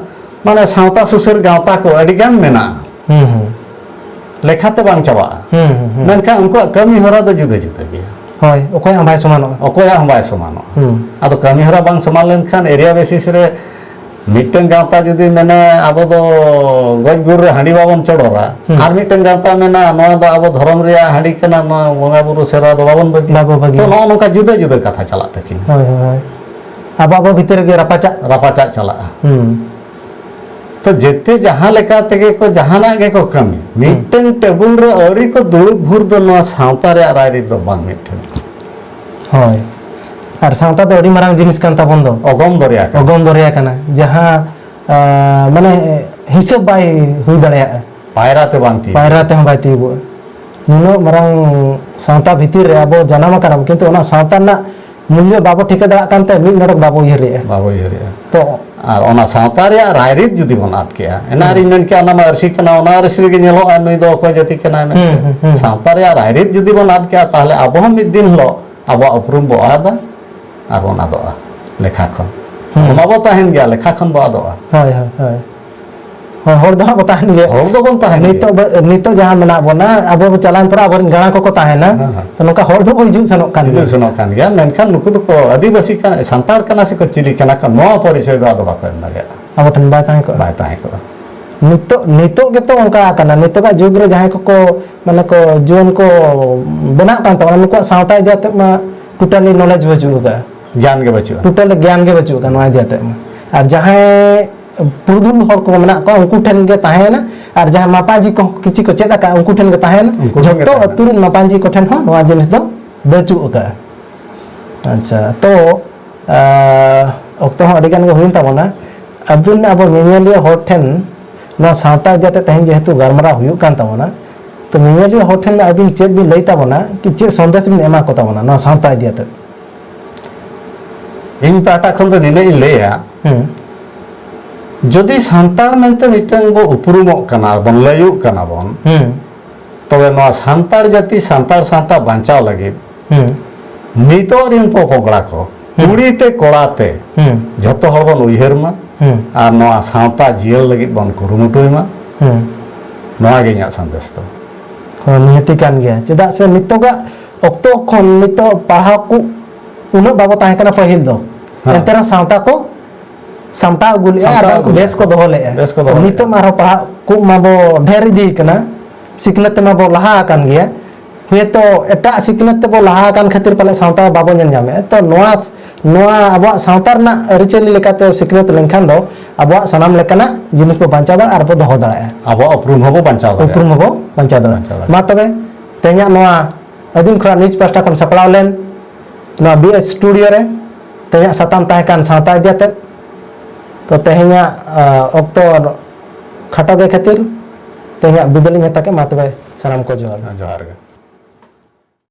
ᱢᱟᱱᱮ ᱥᱟᱶᱛᱟ ᱥᱩᱥᱟᱹᱨ ᱜᱟᱶᱛᱟ ᱠᱚ ᱟᱹᱰᱤᱜᱟᱱ ᱢᱮᱱᱟᱜᱼᱟ᱾ ᱦᱩᱸ, ᱦᱩᱸ᱾ ᱞᱮᱠᱷᱟᱛᱮ ᱵᱟᱝ ᱪᱟᱵᱟᱜᱼᱟ᱾ ᱦᱩᱸ, ᱦᱩᱸ, ᱦᱩᱸ᱾ ᱢᱮᱱᱠᱷᱟᱱ ᱩᱱᱠᱩᱣᱟᱜ ᱠᱟᱹᱢᱤ ᱦᱚᱨᱟ ᱫᱚ ᱡᱩᱫᱟᱹ ᱡᱩᱫᱟᱹ ᱜᱮᱭᱟ᱾ ᱦᱳᱭ, ᱚᱠᱚᱭᱟᱜ ᱦᱚᱸ ᱵᱟᱭ ᱥᱚᱢᱟᱱᱚᱜᱼᱟ᱾ ᱚᱠᱚᱭᱟᱜ ᱦᱚᱸ ᱵᱟᱭ ᱥᱚᱢᱟᱱᱚᱜᱼᱟ᱾ ᱦᱩᱸ᱾ ᱟᱫᱚ ᱠᱟᱹᱢᱤ ᱦᱚᱨᱟ ᱵᱟᱝ ᱥᱚᱢᱟᱱ ᱞᱮᱱᱠᱷᱟᱱ ᱮᱨᱤᱭᱟ ᱵᱮᱥᱤᱥ ᱨᱮ ᱢᱤᱫᱴᱟᱝ ᱜᱟᱶᱛᱟ ᱡᱩᱫᱤ ᱢᱮᱱᱟ, "ᱟᱵᱚ ᱫᱚ ᱜᱚᱡ ᱜᱩᱨ ᱨᱮ ᱦᱟᱺᱰᱤ ᱵᱟᱵᱚᱱ ᱪᱚᱰᱚᱨᱟ", ᱦᱩᱸ᱾ ᱟᱨ ᱢᱤᱫᱴᱟᱝ ᱜᱟᱶᱛᱟ ᱢᱮᱱᱟ, "ᱱᱚᱣᱟ ᱫᱚ ᱟᱵᱚ ᱫᱷᱚᱨᱚᱢ ᱨᱮᱭᱟᱜ ᱦᱟᱺᱰᱤ ᱠᱟᱱᱟ, ᱱᱚᱣᱟ ᱵᱚᱸᱜᱟ ᱵᱩᱨᱩ ᱥᱮᱨᱣᱟ ᱫᱚ ᱵᱟᱵᱚᱱ ᱵᱟᱹᱜᱤᱭᱟ᱾" ᱵᱟᱵᱚ ᱵᱟᱹᱜᱤᱭᱟ᱾ ᱛᱚ, ᱱᱚᱜᱼᱚ ᱱᱚᱝᱠᱟ ᱡᱩᱫᱟᱹ ᱡᱩᱫᱟᱹ ᱠᱟᱛᱷᱟ ᱪᱟᱞᱟᱜ ᱛᱟᱹᱠᱤᱱᱟ᱾ ᱦᱳᱭ, ᱦᱳᱭ, ᱦᱳᱭ᱾ ᱟᱵᱚ ᱟᱵᱚ ᱵᱷᱤᱛᱤᱨ ᱨᱮᱜᱮ ᱨᱟᱯᱟᱪᱟᱜ᱾ ᱨᱟᱯᱟᱪᱟᱜ ᱪᱟᱞᱟᱜᱼᱟ᱾ ᱦᱩᱸ᱾ ᱛᱚ, ᱡᱮᱛᱮ ᱡᱟᱦᱟᱸ ᱞᱮᱠᱟ ᱛᱮᱜᱮ ᱠᱚ ᱡᱟᱦᱟᱱᱟᱜ ᱜᱮᱠᱚ ᱠᱟᱹᱢᱤ, ᱦᱩᱸ᱾ ᱢᱤᱫᱴᱟᱝ ᱴᱮᱵᱩᱞ ᱨᱮ ᱟᱹᱣᱨᱤ ᱠᱚ ᱫᱩᱲᱩᱵ ᱵᱷᱳᱨ ᱫᱚ ᱱᱚᱣᱟ ᱥᱟᱶᱛᱟ ᱨᱮᱭᱟᱜ ᱨᱟᱭᱨᱤᱛ ᱫᱚ ᱵᱟᱝ ᱢᱤᱫᱴᱷᱮᱱ᱾ ᱦᱳᱭ᱾ ᱟᱨ ᱥᱟᱶᱛᱟ ᱫᱚ ᱟᱹᱰᱤ ᱢᱟᱨᱟᱝ ᱡᱤᱱᱤᱥ ᱠᱟᱱ ᱛᱟᱵᱚᱱ ᱫᱚ᱾ ᱚᱜᱚᱢ ᱫᱚᱨᱭᱟ ᱠᱟᱱᱟ᱾ ᱚᱜᱚᱢ ᱫᱚᱨᱭᱟ ᱠᱟᱱᱟ, ᱡᱟᱦᱟᱸ, ᱟᱸ, ᱢᱟᱱᱮ, ᱦᱤᱥᱟᱹᱵ ᱵᱟᱭ ᱦᱩᱭ ᱫᱟᱲᱮᱭᱟᱜᱼᱟ᱾ ᱯᱟᱭᱨᱟ ᱛᱮ ᱵᱟᱝ ᱛᱤᱭᱳᱜ᱾ ᱯᱟᱭᱨᱟ ᱛᱮᱦᱚᱸ ᱵᱟᱭ ᱛᱤᱭᱳᱜᱚᱜᱼᱟ᱾ ᱱᱩᱱᱟᱹᱜ ᱢᱟᱨᱟᱝ ᱥᱟᱶᱛᱟ ᱵᱷᱤᱛᱤᱨ ᱨᱮ ᱟᱵᱚ ᱡᱟᱱᱟᱢ ᱟᱠᱟᱱᱟ ᱵᱚᱱ, ᱠᱤᱱᱛᱩ ᱚᱱᱟ ᱥᱟᱶᱛᱟ ᱨᱮᱱᱟᱜ ᱢᱩᱞᱞᱚ ᱵᱟᱵᱚ ᱴᱷᱤᱠᱟᱹ ᱫᱟᱲᱮᱭᱟᱜ ᱠᱟᱱᱛᱮ ᱢᱤᱫ ᱰᱚᱸᱰᱮᱠ ᱵᱟᱵᱚ ᱩᱭᱦᱟᱹᱨᱮᱜᱼᱟ᱾ ᱵᱟᱵᱚ ᱩᱭᱦᱟᱹᱨᱮᱜᱼᱟ᱾ ᱛᱚ ᱟᱨ ᱚᱱᱟ ᱥᱟᱶᱛᱟ ᱨᱮᱭᱟᱜ ᱨᱟᱭᱨᱤᱛ ᱡᱩᱫᱤ ᱵᱚᱱ ᱟᱫ ᱠᱮᱜᱼᱟ, ᱮᱱᱟᱝ ᱦᱩᱸ᱾ ᱨᱤᱧ ᱢᱮᱱ ᱠᱮᱜᱼᱟ, ᱚᱱᱟ ᱢᱟ ᱟᱹᱨᱥᱤ ᱠᱟᱱᱟ, ᱚᱱᱟ ᱟᱹᱨᱥᱤ ᱨᱮᱜᱮ ᱧᱮᱞᱚᱜᱼᱟ ᱱᱩᱭ ᱫᱚ ᱚᱠᱚᱭ ᱡᱟᱹᱛᱤ ᱠᱟᱱᱟᱭ ᱢᱮᱱᱛᱮ᱾ ᱦᱩᱸ, ᱦᱩᱸ, ᱦᱩᱸ᱾ ᱥᱟᱶᱛᱟ ᱨᱮᱭᱟᱜ ᱨᱟᱭᱨᱤᱛ ᱡᱩᱫᱤ ᱵᱚᱱ ᱟᱫ ᱠᱮᱜᱼᱟ, ᱛᱟᱦᱚᱞᱮ ᱟᱵᱚ ᱦᱚᱸ ᱢᱤᱫ ᱫᱤᱱ ᱦᱤᱞᱳᱜ ᱟᱵᱚᱣᱟᱜ ᱩᱯᱨᱩᱢ ᱵᱚ ᱟᱫᱟ ᱟᱨ ᱵᱚᱱ ᱟᱫᱚᱜᱼᱟ ᱞᱮᱠᱷᱟ ᱠᱷᱚᱱ᱾ ᱦᱩᱸ᱾ ᱚᱱᱟ ᱵᱚ ᱛᱟᱦᱮᱱ ᱜᱮᱭᱟ, ᱞᱮᱠᱷᱟ ᱠᱷᱚᱱ ᱵᱚ ᱟᱫᱚᱜᱼᱟ᱾ ᱦᱳᱭ, ᱦᱳᱭ, ᱦᱳᱭ᱾ ᱦᱳᱭ, ᱦᱚᱲ ᱫᱚ ᱦᱟᱸᱜ ᱵᱚ ᱛᱟᱦᱮᱱ ᱜᱮᱭᱟ᱾ ᱦᱚᱲ ᱫᱚᱵᱚᱱ ᱛᱟᱦᱮᱱ ᱱᱤᱛᱚᱜ ᱜᱮᱭᱟ᱾ ᱵᱚ-, ᱱᱤᱛᱚᱜ ᱡᱟᱦᱟᱸ ᱢᱮᱱᱟᱜ ᱵᱚᱱᱟ, ᱟᱵᱚ ᱵᱚ ᱪᱟᱞᱟᱣᱮᱱ ᱯᱚᱨᱮ ᱟᱵᱚᱨᱮᱱ ᱡᱟᱦᱟᱸᱭ ᱠᱚᱠᱚ ᱛᱟᱦᱮᱱᱟ, ᱦᱮᱸ, ᱦᱮᱸ᱾ ᱛᱚ ᱱᱚᱝᱠᱟ ᱦᱚᱲ ᱫᱚᱵᱚ ᱦᱤᱡᱩᱜ ᱥᱮᱱᱚᱜ ᱠᱟᱱ ᱦᱤᱡᱩᱜ ᱜᱮᱭᱟ᱾ ᱥᱮᱱᱚᱜ ᱠᱟᱱ ᱜᱮᱭᱟ, ᱢᱮᱱᱠᱷᱟᱱ ᱱᱩᱠᱩ ᱫᱚᱠᱚ ᱟᱹᱫᱤᱵᱟᱹᱥᱤ ᱠᱟᱱᱟ, ᱥᱟᱱᱛᱟᱲ ᱠᱟᱱᱟ ᱥᱮᱠᱚ ᱪᱤᱞᱤ ᱠᱟᱱᱟ ᱠᱚ, ᱱᱚᱣᱟ ᱯᱚᱨᱤᱪᱚᱭ ᱫᱚ ᱟᱫᱚ ᱵᱟᱠᱚ ᱮᱢ ᱫᱟᱲᱮᱭᱟᱜᱼᱟ᱾ ᱟᱵᱚ ᱴᱷᱮᱱ ᱵᱟᱭ ᱛᱟᱦᱮᱸ ᱠᱚᱜᱼᱟ᱾ ᱵᱟᱭ ᱛᱟᱦᱮᱸ ᱠᱚᱜᱼᱟ᱾ ᱱᱤᱛᱚᱜ, ᱱᱤᱛᱚᱜ ᱜᱮᱛᱚ ᱚᱱᱠᱟ ᱟᱠᱟᱱᱟ, ᱱᱤᱛᱚᱜᱟᱜ ᱡᱩᱜᱽ ᱨᱮ ᱡᱟᱦᱟᱸᱭ ᱠᱚᱠᱚ, ᱢᱟᱱᱮ ᱠᱚ, ᱡᱩᱣᱟᱹᱱ ᱠᱚ ᱵᱮᱱᱟᱜ ᱠᱟᱱ ᱛᱟᱵᱚᱱᱟ, ᱱᱩᱠᱩᱣᱟᱜ ᱥᱟᱶᱛᱟ ᱤᱫᱤ ᱠᱟᱛᱮᱫ ᱢᱟ totally knowledge ᱵᱟᱹᱪᱩᱜ ᱟᱠᱟᱫᱼᱟ᱾ ᱜᱮᱭᱟᱱ ᱜᱮ ᱵᱟᱹᱪᱩᱜᱼᱟ᱾ Totally ᱜᱮᱭᱟᱱ ᱜᱮ ᱵᱟᱹᱪᱩᱜ ᱟᱠᱟᱫᱼᱟ ᱱᱚᱣᱟ ᱤᱫᱤ ᱠᱟᱛᱮᱫ ᱢᱟ᱾ ᱟᱨ ᱡᱟᱦᱟᱸᱭ ᱯᱩᱨᱩᱫᱷᱩᱞ ᱦᱚᱲ ᱠᱚ ᱢᱮᱱᱟᱜ ᱠᱚᱣᱟ, ᱩᱱᱠᱩ ᱴᱷᱮᱱ ᱜᱮ ᱛᱟᱦᱮᱸᱭᱮᱱᱟ, ᱟᱨ ᱡᱟᱦᱟᱸᱭ ᱢᱟᱯᱟᱡᱤ ᱠᱚ ᱠᱤᱪᱷᱩ ᱠᱚ ᱪᱮᱫ ᱟᱠᱟᱫᱼᱟ, ᱩᱱᱠᱩ ᱴᱷᱮᱱ ᱜᱮ ᱛᱟᱦᱮᱸᱭᱮᱱᱟ᱾ ᱩᱱᱠᱩ ᱴᱷᱮᱱ ᱜᱮ ᱡᱷᱚᱛᱚ ᱛᱟᱦᱮᱸᱭᱮᱱᱟ᱾ ᱟᱹᱛᱩ ᱨᱮᱱ ᱢᱟᱯᱟᱡᱤ ᱠᱚᱴᱷᱮᱱ ᱦᱚᱸ ᱱᱚᱣᱟ ᱡᱤᱱᱤᱥ ᱫᱚ ᱵᱟᱹᱪᱩᱜ ᱟᱠᱟᱫᱼᱟ᱾ ᱟᱪᱪᱷᱟ, ᱛᱚ, ᱟᱸ, ᱚᱠᱛᱚ ᱦᱚᱸ ᱟᱹᱰᱤ ᱜᱟᱱ ᱜᱮ ᱦᱩᱭᱮᱱ ᱛᱟᱵᱚᱱᱟ᱾ ᱟᱹᱵᱤᱱ ᱟᱵᱚ ᱧᱮᱧᱮᱞᱤᱭᱟᱹ ᱦᱚᱲ ᱴᱷᱮᱱ ᱱᱚᱣᱟ ᱥᱟᱶᱛᱟ ᱤᱫᱤ ᱠᱟᱛᱮ ᱛᱮᱦᱮᱧ ᱡᱮᱦᱮᱛᱩ ᱜᱟᱞᱢᱟᱨᱟᱣ ᱦᱩᱭᱩᱜ ᱠᱟᱱ ᱛᱟᱵᱚᱱᱟ, ᱛᱚ ᱧᱮᱧᱮᱞᱤᱭᱟᱹ ᱦᱚᱲ ᱴᱷᱮᱱ ᱟᱹᱵᱤᱱ ᱪᱮᱫ ᱵᱤᱱ ᱞᱟᱹᱭ ᱛᱟᱵᱚᱱᱟ, ᱠᱤ ᱪᱮᱫ ᱥᱚᱱᱫᱮᱥ ᱵᱤᱱ ᱮᱢᱟ ᱠᱚ ᱛᱟᱵᱚᱱᱟ ᱱᱚᱣᱟ ᱥᱟᱶᱛᱟ ᱤᱫᱤ ᱠᱟᱛᱮ? ᱤᱧ ᱯᱟᱦᱴᱟ ᱠᱷᱚᱱ ᱫᱚ ᱱᱤᱱᱟᱹᱜ ᱤᱧ ᱞᱟᱹᱭᱟ, ᱦᱩᱸ᱾ ᱡᱩᱫᱤ ᱥᱟᱱᱛᱟᱲ ᱢᱮᱱᱛᱮ ᱢᱤᱫᱴᱟᱝ ᱵᱚ ᱩᱯᱨᱩᱢᱚᱜ ᱠᱟᱱᱟ, ᱵᱚᱱ ᱞᱟᱹᱭᱚᱜ ᱠᱟᱱᱟ ᱵᱚᱱ, ᱦᱩᱸ᱾ ᱛᱚᱵᱮ ᱱᱚᱣᱟ ᱥᱟᱱᱛᱟᱲ ᱡᱟᱹᱛᱤ, ᱥᱟᱱᱛᱟᱲ ᱥᱟᱶᱛᱟ ᱵᱟᱧᱪᱟᱣ ᱞᱟᱹᱜᱤᱫ ᱦᱩᱸ᱾ ᱱᱤᱛᱚᱜ ᱨᱤᱱ ᱯᱚᱯᱚᱜᱲᱟ ᱠᱚ, ᱦᱩᱸ᱾ ᱠᱩᱲᱤ ᱛᱮ ᱠᱚᱲᱟ ᱛᱮ, ᱦᱩᱸ᱾ ᱡᱷᱚᱛᱚ ᱦᱚᱲ ᱵᱚᱱ ᱩᱭᱦᱟᱹᱨ ᱢᱟ ᱦᱩᱸ᱾ ᱟᱨ ᱱᱚᱣᱟ ᱥᱟᱶᱛᱟ ᱡᱤᱭᱟᱹᱲ ᱞᱟᱹᱜᱤᱫ ᱵᱚᱱ ᱠᱩᱨᱩᱢᱩᱴᱩᱭ ᱢᱟ᱾ ᱦᱩᱸ᱾ ᱱᱚᱣᱟ ᱜᱮ ᱤᱧᱟᱹᱜ ᱥᱟᱸᱫᱮᱥ ᱫᱚ᱾ ᱦᱳᱭ, ᱱᱤᱦᱟᱹᱛᱤ ᱠᱟᱱ ᱜᱮᱭᱟ᱾ ᱪᱮᱫᱟᱜ ᱥᱮ ᱱᱤᱛᱚᱜᱟᱜ ᱚᱠᱛᱚ ᱠᱷᱚᱱ ᱱᱤᱛᱚᱜ ᱯᱟᱲᱦᱟᱣ ᱠᱚ ᱩᱱᱟᱹᱜ ᱵᱟᱵᱚ ᱛᱟᱦᱮᱸ ᱠᱟᱱᱟ ᱯᱟᱹᱦᱤᱞ ᱫᱚ᱾ ᱦᱮᱸ᱾ ᱮᱱᱛᱮ ᱨᱮᱦᱚᱸ ᱥᱟᱶᱛᱟ ᱠᱚ ᱥᱟᱢᱴᱟᱣ ᱟᱹᱜᱩ ᱞᱮᱜᱼᱟ ᱟᱨ ᱥᱟᱢᱴᱟᱣ ᱵᱟᱝ ᱠᱚ ᱟᱹᱜᱩ ᱵᱮᱥ ᱞᱮᱜᱼᱟ᱾ ᱠᱚ ᱫᱚᱦᱚ ᱞᱮᱜᱼᱟ᱾ ᱵᱮᱥ ᱠᱚ ᱫᱚᱦᱚ ᱱᱤᱛᱚᱜ ᱞᱮᱜᱼᱟ᱾ ᱢᱟ ᱟᱨᱦᱚᱸ ᱯᱟᱲᱦᱟᱜ ᱠᱚ ᱢᱟᱵᱚ ᱰᱷᱮᱨ ᱤᱫᱤ ᱠᱟᱱᱟ, ᱥᱤᱠᱷᱱᱟᱹᱛ ᱛᱮᱢᱟ ᱵᱚ ᱞᱟᱦᱟ ᱟᱠᱟᱱ ᱜᱮᱭᱟ᱾ ᱦᱩᱭᱛᱚ ᱮᱴᱟᱜ ᱥᱤᱠᱷᱱᱟᱹᱛ ᱛᱮᱵᱚ ᱞᱟᱦᱟ ᱟᱠᱟᱱ ᱠᱷᱟᱹᱛᱤᱨ ᱯᱟᱞᱮ ᱥᱟᱶᱛᱟ ᱵᱟᱵᱚ ᱧᱮᱞ ᱧᱟᱢᱮᱫᱼᱟ᱾ ᱛᱚ ᱱᱚᱣᱟ, ᱱᱚᱣᱟ ᱟᱵᱚᱣᱟᱜ ᱥᱟᱶᱛᱟ ᱨᱮᱱᱟᱜ ᱟᱹᱨᱤᱪᱟᱹᱞᱤ ᱞᱮᱠᱟᱛᱮ ᱥᱤᱠᱷᱱᱟᱹᱛ ᱞᱮᱱᱠᱷᱟᱱ ᱫᱚ ᱟᱵᱚᱣᱟᱜ ᱥᱟᱱᱟᱢ ᱞᱮᱠᱟᱱᱟᱜ ᱡᱤᱱᱤᱥ ᱵᱚ ᱵᱟᱧᱪᱟᱣ ᱫᱟᱲᱮᱭᱟᱜᱼᱟ ᱟᱨ ᱵᱚ ᱫᱚᱦᱚ ᱫᱟᱲᱮᱭᱟᱜᱼᱟ᱾ ᱟᱵᱚᱣᱟᱜ ᱩᱯᱨᱩᱢ ᱦᱚᱸᱵᱚ ᱵᱟᱧᱪᱟᱣ ᱫᱟᱲᱮᱭᱟᱜᱼᱟ᱾ ᱩᱯᱨᱩᱢ ᱦᱚᱸᱵᱚ ᱵᱟᱧᱪᱟᱣ ᱫᱟᱲᱮᱭᱟᱜᱼᱟ᱾ ᱵᱟᱧᱪᱟᱣ ᱫᱟᱲᱮᱭᱟᱜᱼᱟ᱾ ᱢᱟ ᱛᱚᱵᱮ ᱛᱮᱦᱮᱧᱟᱜ ᱱᱚᱣᱟ ᱟᱹᱫᱤᱢ ᱠᱷᱚᱲᱟ news ᱯᱟᱦᱴᱟ ᱠᱷᱚᱱ ᱥᱟᱯᱲᱟᱣ ᱞᱮᱱ ᱱᱚᱣᱟ ᱵᱤ ᱮᱥ ᱥᱴᱩᱰᱤᱭᱳ ᱨᱮ ᱛᱮᱦᱮᱧᱟᱜ ᱥᱟᱛᱟᱢ ᱛᱟᱦᱮᱸ ᱠᱟᱱ ᱥᱟᱶᱛᱟ ᱤᱫᱤ ᱟᱛᱮᱫ᱾ ᱛᱚ ᱛᱮᱦᱮᱧᱟᱜ ᱚᱠᱛᱚ ᱠᱷᱟᱴᱚ ᱜᱮ ᱠᱷᱟᱹᱛᱤᱨ ᱛᱮᱦᱮᱧᱟᱜ ᱵᱤᱫᱟᱹᱞ ᱤᱧ ᱦᱟᱛᱟᱣ ᱠᱮᱫ᱾ ᱢᱟ ᱛᱚᱵᱮ ᱥᱟᱱᱟᱢ ᱠᱚ ᱡᱚᱦᱟᱨ᱾ ᱡᱚᱦᱟᱨ ᱜᱮ᱾